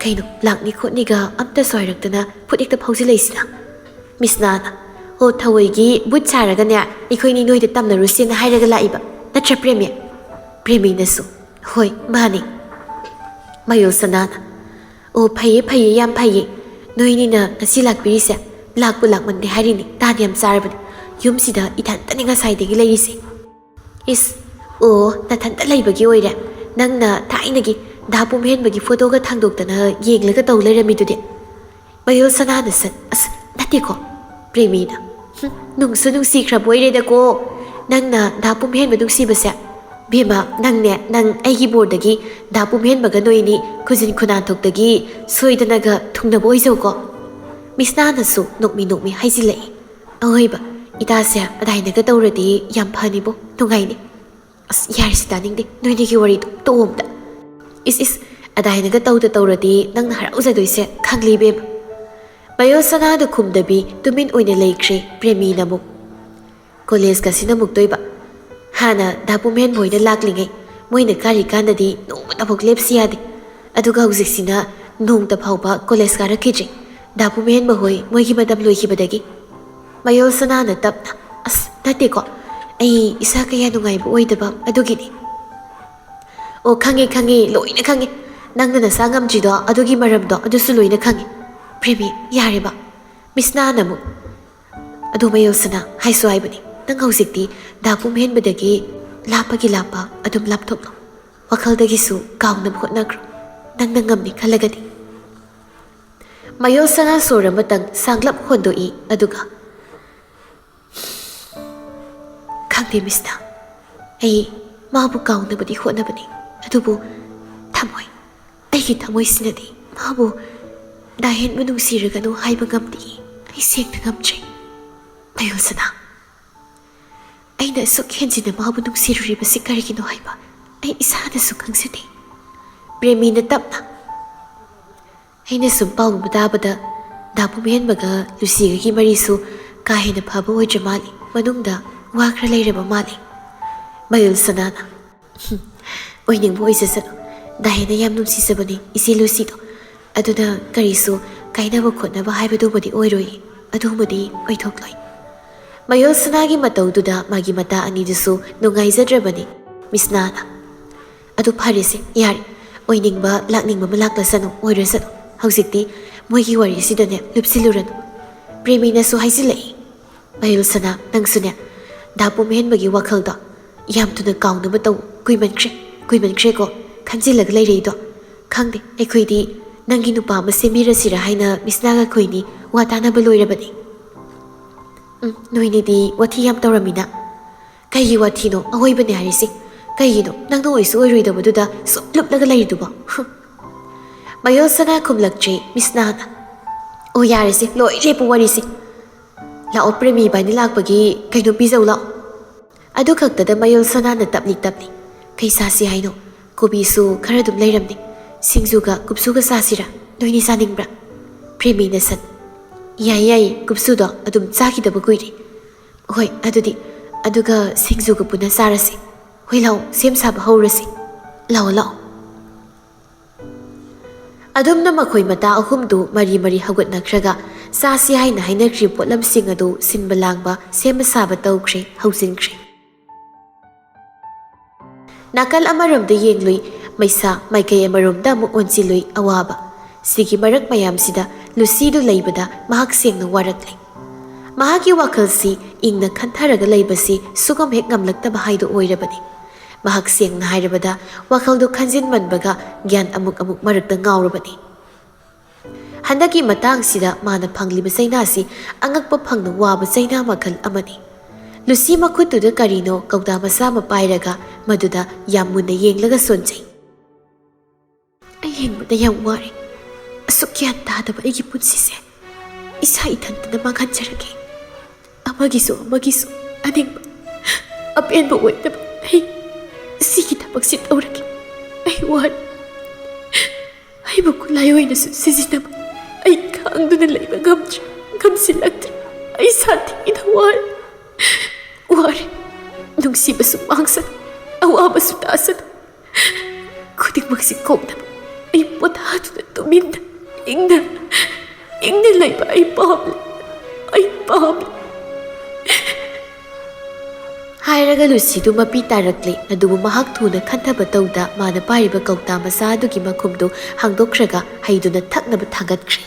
"ꯀꯩꯅꯣ, ꯂꯥꯛꯅꯤ ꯈꯣꯠꯅꯤꯒ ꯑꯝꯇꯁꯨ ꯍꯥꯏꯔꯛꯇꯅ ꯐꯨꯠ ꯍꯦꯛꯇ ꯐꯥꯎꯖꯤꯜꯂꯛꯏꯁꯤꯅ?" ꯃꯤꯁꯅꯥꯅ, "ꯑꯣ, ꯊꯑꯣꯏꯒꯤ ꯕꯨꯠ ꯁꯥꯔꯒꯅꯦ, ꯑꯩꯈꯣꯏꯅꯤ ꯅꯣꯏꯗ ꯇꯝꯅꯔꯨꯁꯦꯅ ꯍꯥꯏꯔꯒ ꯂꯥꯛꯏꯕ, ꯅꯠꯇ꯭ꯔ ꯄ꯭ꯔꯦꯃꯤ?" ꯄ꯭ꯔꯦꯃꯤꯅꯁꯨ, "ꯍꯣꯏ, ꯃꯥꯅꯤ꯫" ꯃꯌꯣꯜ ꯁꯅꯥꯅ, "ꯑꯣ, ꯐꯩꯌꯦ, ꯐꯩꯌꯦ, ꯌꯥꯝ ꯐꯩꯌꯦ ꯅꯣꯏꯅꯤꯅ ꯉꯁꯤ ꯂꯥꯛꯄꯤꯔꯤꯁꯦ꯫ ꯂꯥꯛꯄꯨ ꯂꯥꯛꯃꯟꯗꯦ ꯍꯥꯏꯔꯤꯅꯤ, ꯇꯥꯟ ꯌꯥꯝ ꯆꯥꯔꯕꯅꯤ꯫ ꯌꯨꯝꯁꯤꯗ ꯏꯊꯟꯇꯅꯤ ꯉꯁꯥꯏꯗꯒꯤ ꯂꯩꯔꯤꯁꯦ꯫" "ꯏꯁ, ꯑꯣ, ꯅꯊꯟꯇ ꯂꯩꯕꯒꯤ ꯑꯣꯏꯔꯦ꯫ ꯅꯪꯅ ꯊꯥꯏꯅꯒꯤ ꯗꯥ ꯄꯨꯝꯍꯦꯟꯕꯒꯤ ꯐꯣꯇꯣꯒ ꯊꯥꯡꯗꯣꯛꯇꯅ ꯌꯦꯡꯂꯒ ꯇꯧ ꯂꯩꯔꯝꯃꯤꯗꯨꯗꯤ? ꯃꯌꯣꯜ ꯁꯅꯥꯅ ꯁꯠ, "ꯑꯁ, ꯅꯠꯇꯦꯀꯣ, ꯄ꯭ꯔꯦꯃꯤꯅ꯫ ꯍꯨꯝ, ꯅꯨꯡꯁꯨ ꯅꯨꯡꯁꯤꯈ꯭ꯔꯕ ꯑꯣꯏꯔꯦꯗꯀꯣ꯫ ꯅꯪꯅ ꯗꯥ ꯄꯨꯝꯍꯦꯟꯕ ꯅꯨꯡꯁꯤꯕꯁꯦ꯫ ꯕꯦꯝꯃ, ꯅꯪꯅꯦ, ꯅꯪ ꯑꯩꯒꯤ ꯕꯣꯔꯗꯒꯤ ꯗꯥ ꯄꯨꯝꯍꯦꯟꯕꯒ ꯅꯣꯏꯅꯤ ꯈꯨꯖꯤꯟ ꯈꯨꯅꯥꯟꯊꯣꯛꯇꯒꯤ ꯁꯣꯏꯗꯅꯒ ꯊꯨꯡꯅꯕ ꯑꯣꯏꯖꯧꯀꯣ꯫" ꯃꯤꯁꯅꯥꯅꯁꯨ ꯅꯣꯛꯃꯤ ꯅꯣꯛꯃꯤ ꯍꯥꯏꯖꯤꯜꯂꯛꯏ꯫ "ꯑꯍꯣꯏꯕ, ꯏꯇꯥꯁꯦ ꯑꯗꯥꯏꯅꯒ ꯇꯧꯔꯗꯤ ꯌꯥꯝ ꯐꯅꯤꯕꯣ, ꯅꯨꯡꯉꯥꯏꯅꯤ꯫" "ꯑꯁ, ꯌꯥꯔꯦꯁꯦ, ꯇꯥꯅꯤꯡꯗꯦ ꯅꯣꯏꯅꯤꯒꯤ ꯋꯥꯔꯤꯗꯣ, ꯇꯣꯛꯑꯣ ꯑꯝꯇ꯫" "ꯏꯁ ꯏꯁ, ꯑꯗꯥꯏꯅꯒ ꯇꯧꯗ ꯇꯧꯔꯗꯤ ꯅꯪꯅ ꯍꯔꯥꯎꯖꯗꯣꯏꯁꯦ ꯈꯪꯂꯤ ꯏꯕꯦꯝꯃ꯫" ꯃꯌꯣꯜ ꯁꯅꯥꯗ ꯈꯨꯝꯗꯕꯤ ꯇꯨꯃꯤꯟ ꯑꯣꯏꯅ ꯂꯩꯈ꯭ꯔꯦ ꯄ꯭ꯔꯦꯃꯤꯅ ꯑꯃꯨꯛ꯫ ꯀꯣꯂꯦꯖꯀꯁꯤꯅ ꯑꯃꯨꯛꯇꯣꯏꯕ꯫ ꯍꯥꯟꯅ ꯗꯥ ꯄꯨꯝꯍꯦꯟꯕ ꯍꯣꯏꯅ ꯂꯥꯛꯂꯤꯉꯩ ꯃꯣꯏꯅ ꯀꯥꯔꯤꯀꯥꯟꯗꯗꯤ ꯅꯣꯡꯃꯇꯐꯥꯎ ꯂꯦꯞꯁꯤ ꯌꯥꯗꯦ꯫ ꯑꯗꯨꯒ ꯍꯧꯖꯤꯛꯁꯤꯅ ꯅꯣꯡꯃꯇ ꯐꯥꯎꯕ ꯀꯣꯂꯦꯖ ꯀꯥꯔꯛꯈꯤꯗ꯭ꯔꯦ꯫ ꯗꯥ ꯄꯨꯝꯍꯦꯟꯕ ꯍꯣꯏ ꯃꯣꯏꯒꯤ ꯃꯇꯝ ꯂꯣꯏꯈꯤꯕꯗꯒꯤ꯫ ꯃꯌꯣꯜ ꯁꯅꯥꯅ ꯇꯞꯅ, "ꯑꯁ, ꯅꯠꯇꯦꯀꯣ, ꯑꯩ ꯏꯁꯥ ꯀꯌꯥ ꯅꯨꯡꯉꯥꯏꯕ ꯑꯣꯏꯗꯕ ꯑꯗꯨꯒꯤꯅꯤ꯫" "ꯑꯣ, ꯈꯪꯉꯦ, ꯈꯪꯉꯦ, ꯂꯣꯏꯅ ꯈꯪꯉꯦ꯫ ꯅꯪꯅ ꯅꯁꯥ ꯉꯝꯗ꯭ꯔꯤꯗꯣ ꯑꯗꯨꯒꯤ ꯃꯔꯝꯗꯣ ꯑꯗꯨꯁꯨ ꯂꯣꯏꯅ ꯈꯪꯉꯦ꯫" "ꯄ꯭ꯔꯦꯃꯤ, ꯌꯥꯔꯦꯕ꯫" ꯃꯤꯁꯅꯥꯅ ꯑꯃꯨꯛ, "ꯑꯗꯣ ꯃꯌꯣꯜ ꯁꯅꯥ, ꯍꯥꯏꯁꯨ ꯍꯥꯏꯕꯅꯤ, ꯅꯪ ꯍꯧꯖꯤꯛꯇꯤ ꯗꯥ ꯄꯨꯝꯍꯦꯟꯕꯗꯒꯤ ꯂꯥꯞꯄꯒꯤ ꯂꯥꯞꯄ ꯑꯗꯨꯝ ꯂꯥꯞꯊꯣꯛꯂꯣ꯫ ꯋꯥꯈꯜꯗꯒꯤꯁꯨ ꯀꯥꯎꯅꯕ ꯍꯣꯠꯅꯈ꯭ꯔꯣ, ꯅꯪꯅ ꯉꯝꯅꯤ ꯈꯜꯂꯒꯗꯤ꯫" ꯃꯌꯣꯜ ꯁꯅꯥ ꯁꯣꯔ ꯑꯃꯇꯪ ꯁꯥꯡꯂꯞ ꯍꯣꯟꯗꯣꯛꯏ, ꯑꯗꯨꯒ, "ꯈꯪꯗꯦ ꯃꯤꯁꯅꯥ, ꯑꯩ ꯃꯥꯕꯨ ꯀꯥꯎꯅꯕꯗꯤ ꯍꯣꯠꯅꯕꯅꯤ, ꯑꯗꯨꯕꯨ ꯊꯃꯣꯏ, ꯑꯩꯒꯤ ꯊꯃꯣꯏꯁꯤꯅꯗꯤ ꯃꯥꯕꯨ ꯗꯥ ꯍꯦꯟꯕ ꯅꯨꯡꯁꯤꯔꯒꯅꯨ ꯍꯥꯏꯕ ꯉꯝꯗꯦ꯫ ꯑꯩ ꯁꯦꯡꯅ ꯉꯝꯗ꯭ꯔꯦ ꯃꯌꯣꯜ ꯁꯅꯥ꯫ ꯑꯩꯅ ꯑꯁꯨꯛ ꯍꯦꯟꯖꯤꯟꯅ ꯃꯥꯕꯨ ꯅꯨꯡꯁꯤꯔꯨꯔꯤꯕꯁꯤ ꯀꯔꯤꯒꯤꯅꯣ ꯍꯥꯏꯕ ꯑꯩ ꯏꯁꯥꯅꯁꯨ ꯈꯪꯖꯗꯦ꯫" ꯄ꯭ꯔꯦꯃꯤꯅ ꯇꯞꯅ, "ꯑꯩꯅ ꯁꯨꯝ ꯄꯥꯎ ꯑꯃ ꯇꯥꯕꯗ ꯗꯥ ꯄꯨꯝꯍꯦꯟꯕꯒ ꯂꯨꯁꯤꯒꯒꯤ ꯃꯔꯤꯁꯨ ꯀꯥ ꯍꯦꯟꯅ ꯐꯕ ꯑꯣꯏꯗ꯭ꯔ ꯃꯥꯜꯂꯤ, ꯃꯅꯨꯡꯗ ꯋꯥ ꯈꯔ ꯂꯩꯔꯕ ꯃꯥꯜꯂꯤ꯫" ꯃꯌꯣꯜ ꯁꯅꯥꯅ, "ꯍꯨꯝ, ꯑꯣꯏꯅꯤꯡꯕ ꯑꯣꯏꯖꯁꯅꯨ꯫ ꯗꯥ ꯍꯦꯟꯅ ꯌꯥꯝ ꯅꯨꯡꯁꯤꯖꯕꯅꯤ ꯏꯆꯦ ꯂꯨꯁꯤꯗꯣ꯫ ꯑꯗꯨꯅ ꯀꯔꯤꯁꯨ ꯀꯥꯏꯅꯕ ꯈꯣꯠꯅꯕ ꯍꯥꯏꯕꯗꯨꯃꯗꯤ ꯑꯣꯏꯔꯣꯏ, ꯑꯗꯨꯃꯗꯤ ꯑꯣꯏꯊꯣꯛꯂꯣꯏ꯫" ꯃꯌꯣꯜ ꯁꯅꯥꯒꯤ ꯃꯇꯧꯗꯨꯗ ꯃꯥꯒꯤ ꯃꯇꯥ ꯑꯅꯤꯗꯨꯁꯨ ꯅꯨꯡꯉꯥꯏꯖꯗ꯭ꯔꯕꯅꯤ꯫ ꯃꯤꯁꯅꯥꯅ, "ꯑꯗꯨ ꯐꯔꯦꯁꯦ, ꯌꯥꯔꯦ꯫ ꯑꯣꯏꯅꯤꯡꯕ ꯂꯥꯛꯅꯤꯡꯕ ꯑꯃ ꯂꯥꯛꯂꯁꯅꯨ, ꯑꯣꯏꯔꯁꯅꯨ꯫ ꯍꯧꯖꯤꯛꯇꯤ ꯃꯣꯏꯒꯤ ꯋꯥꯔꯤꯁꯤꯗꯅꯦ ꯂꯨꯞꯁꯤꯜꯂꯨꯔꯅꯨ꯫" ꯄ꯭ꯔꯦꯃꯤꯅꯁꯨ ꯍꯥꯏꯖꯤꯜꯂꯛꯏ, "ꯃꯌꯣꯜ ꯁꯅꯥ, ꯅꯪꯁꯨꯅꯦ ꯗꯥ ꯄꯨꯝꯍꯦꯟꯕꯒꯤ ꯋꯥꯈꯜꯗꯣ ꯌꯥꯝ ꯊꯨꯅ ꯀꯥꯎꯅꯕ ꯇꯧ꯫ ꯀꯨꯏꯃꯟꯈ꯭ꯔꯦ, ꯀꯨꯏꯃꯟꯈ꯭ꯔꯦꯀꯣ꯫ ꯈꯟꯖꯤꯜꯂꯒ ꯂꯩꯔꯛꯏꯗꯣ? ꯈꯪꯗꯦ, ꯑꯩꯈꯣꯏꯗꯤ ꯅꯪꯒꯤ ꯅꯨꯄꯥ ꯑꯃ ꯁꯦꯝꯕꯤꯔꯁꯤꯔꯥ ꯍꯥꯏꯅ ꯃꯤꯁꯅꯥꯒ ꯑꯩꯈꯣꯏꯅꯤ ꯋꯥ ꯇꯥꯅꯕ ꯂꯣꯏꯔꯕꯅꯤ꯫ ꯎꯝ, ꯅꯣꯏꯅꯤꯗꯤ ꯋꯥꯊꯤ ꯌꯥꯝ ꯇꯧꯔꯝꯃꯤꯅ꯫ ꯀꯩꯒꯤ ꯋꯥꯊꯤꯅꯣ? ꯑꯍꯣꯏꯕꯅꯦ ꯍꯥꯏꯔꯤꯁꯦ꯫ ꯀꯩꯒꯤꯅꯣ ꯅꯪꯅ ꯑꯣꯏꯁꯨ ꯑꯣꯏꯔꯣꯏꯗꯕꯗꯨꯗ ꯁꯨꯝ ꯂꯨꯞꯂꯒ ꯂꯩꯔꯤꯗꯨꯕꯣ? ꯍꯨꯝ꯫ ꯃꯌꯣꯜ ꯁꯅꯥ ꯈꯨꯝꯂꯛꯇ꯭ꯔꯦ ꯃꯤꯁꯅꯥꯅ꯫ ꯑꯣ, ꯌꯥꯔꯦꯁꯦ, ꯂꯣꯏ ꯂꯦꯞꯄꯨ ꯋꯥꯔꯤꯁꯦ꯫ ꯂꯥꯛꯑꯣ, ꯄ꯭ꯔꯦꯃꯤ ꯏꯕꯥꯅꯤ ꯂꯥꯛꯄꯒꯤ ꯀꯩꯅꯣ ꯄꯤꯖꯧ ꯂꯥꯛꯑꯣ꯫ ꯑꯗꯨ ꯈꯛꯇꯗ ꯃꯌꯣꯜ ꯁꯅꯥꯅ ꯇꯞꯂꯤ ꯇꯞꯂꯤ, "ꯀꯩ ꯆꯥꯁꯤ ꯍꯥꯏꯅꯣ? ꯀꯣꯕꯤꯁꯨ ꯈꯔ ꯑꯗꯨꯝ ꯂꯩꯔꯝꯅꯤ꯫ ꯁꯤꯡꯖꯨꯒ ꯀꯨꯞꯁꯨꯒ ꯆꯥꯁꯤꯔꯥ? ꯅꯣꯏꯅꯤ ꯆꯥꯅꯤꯡꯕ꯭ꯔꯥ?" ꯄ꯭ꯔꯦꯃꯤꯅ ꯁꯠ, "ꯌꯥꯏꯌꯦ, ꯌꯥꯏꯌꯦ, ꯀꯨꯞꯁꯨꯗꯣ ꯑꯗꯨꯝ ꯆꯥꯈꯤꯗꯕ ꯀꯨꯏꯔꯦ꯫ ꯍꯣꯏ, ꯑꯗꯨꯗꯤ, ꯑꯗꯨꯒ ꯁꯤꯡꯖꯨꯒ ꯄꯨꯟꯅ ꯆꯥꯔꯁꯤ꯫ ꯍꯣꯏ, ꯂꯥꯛꯑꯣ, ꯁꯦꯝ ꯁꯥꯕ ꯍꯧꯔꯁꯤ꯫ ꯂꯥꯛꯑꯣ, ꯂꯥꯛꯑꯣ꯫" ꯑꯗꯨꯝꯅ ꯃꯈꯣꯏ ꯃꯇꯥ ꯑꯍꯨꯝꯗꯨ ꯃꯔꯤ ꯃꯔꯤ ꯍꯧꯒꯠꯅꯈ꯭ꯔꯒ ꯆꯥꯁꯤ ꯍꯥꯏꯅ ꯍꯥꯏꯅꯈ꯭ꯔꯤꯕ ꯄꯣꯠꯂꯝꯁꯤꯡ ꯑꯗꯨ ꯁꯤꯟꯕ ꯂꯥꯡꯕ, ꯁꯦꯝꯕ ꯁꯥꯕ ꯇꯧꯈ꯭ꯔꯦ, ꯍꯧꯖꯤꯟꯈ꯭ꯔꯦ꯫ ꯅꯥꯀꯜ ꯑꯃꯔꯣꯝꯗ ꯌꯦꯡꯂꯨꯏ ꯃꯩꯁꯥ, ꯃꯥꯏꯀꯩ ꯑꯃꯔꯣꯝꯗ ꯑꯃꯨꯛ ꯑꯣꯟꯁꯤꯜꯂꯨꯏ ꯑꯋꯥꯕ꯫ ꯁꯤꯒꯤ ꯃꯔꯛ ꯃꯌꯥꯝꯁꯤꯗ ꯂꯨꯁꯤꯗꯨ ꯂꯩꯕꯗ ꯃꯍꯥꯛ ꯁꯦꯡꯅ ꯋꯥꯔꯛꯂꯦ꯫ ꯃꯍꯥꯛꯀꯤ ꯋꯥꯈꯜꯁꯤ ꯏꯪꯅ ꯈꯟꯊꯔꯒ ꯂꯩꯕꯁꯤ ꯁꯨꯒꯝ ꯍꯦꯛ ꯉꯝꯂꯛꯇꯕ ꯍꯥꯏꯗꯨ ꯑꯣꯏꯔꯕꯅꯤ꯫ ꯃꯍꯥꯛ ꯁꯦꯡꯅ ꯍꯥꯏꯔꯕꯗ ꯋꯥꯈꯜꯗꯨ ꯈꯟꯖꯤꯟꯃꯟꯕꯒ ꯒ꯭ꯌꯥꯟ ꯑꯃꯨꯛ ꯑꯃꯨꯛ ꯃꯔꯛꯇ ꯉꯥꯎꯔꯕꯅꯤ꯫ ꯍꯟꯗꯛꯀꯤ ꯃꯇꯥꯡꯁꯤꯗ ꯃꯥꯅ ꯐꯪꯂꯤꯕ ꯆꯩꯅꯥꯁꯤ ꯑꯉꯛꯄ ꯐꯪꯅ ꯋꯥꯕ ꯆꯩꯅꯥ ꯃꯈꯜ ꯑꯃꯅꯤ꯫ ꯂꯨꯁꯤ ꯃꯈꯨꯠꯇꯨꯗ ꯀꯔꯤꯅꯣ ꯀꯧꯇꯥ ꯃꯆꯥ ꯑꯃ ꯄꯥꯏꯔꯒ ꯃꯗꯨꯗ ꯌꯥꯝ ꯃꯨꯟꯅ ꯌꯦꯡꯂꯒ ꯁꯣꯟꯖꯩ꯫ "ꯑꯩ ꯍꯤꯡꯕꯗ ꯌꯥꯝ ꯋꯥꯔꯦ꯫ ꯑꯁꯨꯛ ꯒ꯭ꯌꯥꯟ ꯇꯥꯗꯕ ꯑꯩꯒꯤ ꯄꯨꯟꯁꯤꯁꯦ ꯏꯁꯥ ꯏꯊꯟꯇꯅ ꯃꯥꯡꯍꯟꯖꯔꯒꯦ꯫ ꯑꯃꯒꯤꯁꯨ ꯑꯃꯒꯤꯁꯨ ꯑꯅꯤꯡꯕ, ꯑꯄꯦꯟꯕ ꯑꯣꯏꯗꯕ ꯑꯩ ꯁꯤꯒꯤ ꯊꯕꯛꯁꯤ ꯇꯧꯔꯒꯦ꯫ ꯑꯩ ꯋꯥꯔꯦ꯫ ꯑꯩꯕꯨ ꯈꯨꯠꯂꯥꯏ ꯑꯣꯏꯅꯁꯨ ꯁꯤꯖꯤꯟꯅꯕ ꯑꯩ ꯈꯥꯡꯗꯨꯅ ꯂꯩꯕ ꯉꯝꯗ꯭ꯔꯦ, ꯉꯝꯁꯤꯜꯂꯛꯇ꯭ꯔꯦ꯫ ꯑꯩ ꯁꯥꯊꯤꯅ ꯋꯥꯔꯦ, ꯋꯥꯔꯦ꯫ ꯅꯨꯡꯁꯤꯕꯁꯨ ꯃꯥꯡꯁꯅꯨ, ꯑꯋꯥꯕꯁꯨ ꯇꯥꯁꯅꯨ꯫ ꯈꯨꯗꯤꯡꯃꯛꯁꯤ ꯀꯣꯛꯅꯕ ꯑꯩ ꯄꯣꯊꯥꯗꯨꯅ ꯇꯨꯃꯤꯟꯅ, ꯏꯪꯅ, ꯏꯪꯅ ꯂꯩꯕ ꯑꯩ ꯄꯥꯝꯂꯦ, ꯑꯩ ꯄꯥꯝꯂꯦ꯫" ꯍꯥꯏꯔꯒ ꯂꯨꯁꯤꯗꯨ ꯃꯄꯤ ꯇꯥꯔꯛꯂꯦ꯫ ꯑꯗꯨꯕꯨ ꯃꯍꯥꯛ ꯊꯨꯅ ꯈꯟꯊꯕ ꯇꯧꯗ ꯃꯥꯅ ꯄꯥꯏꯔꯤꯕ ꯀꯧꯇꯥ ꯃꯆꯥ ꯑꯗꯨꯒꯤ ꯃꯈꯨꯝꯗꯨ ꯍꯥꯡꯗꯣꯛꯈ꯭ꯔꯒ ꯍꯩꯗꯨꯅ ꯊꯛꯅꯕ ꯊꯥꯡꯒꯠꯈ꯭ꯔꯦ꯫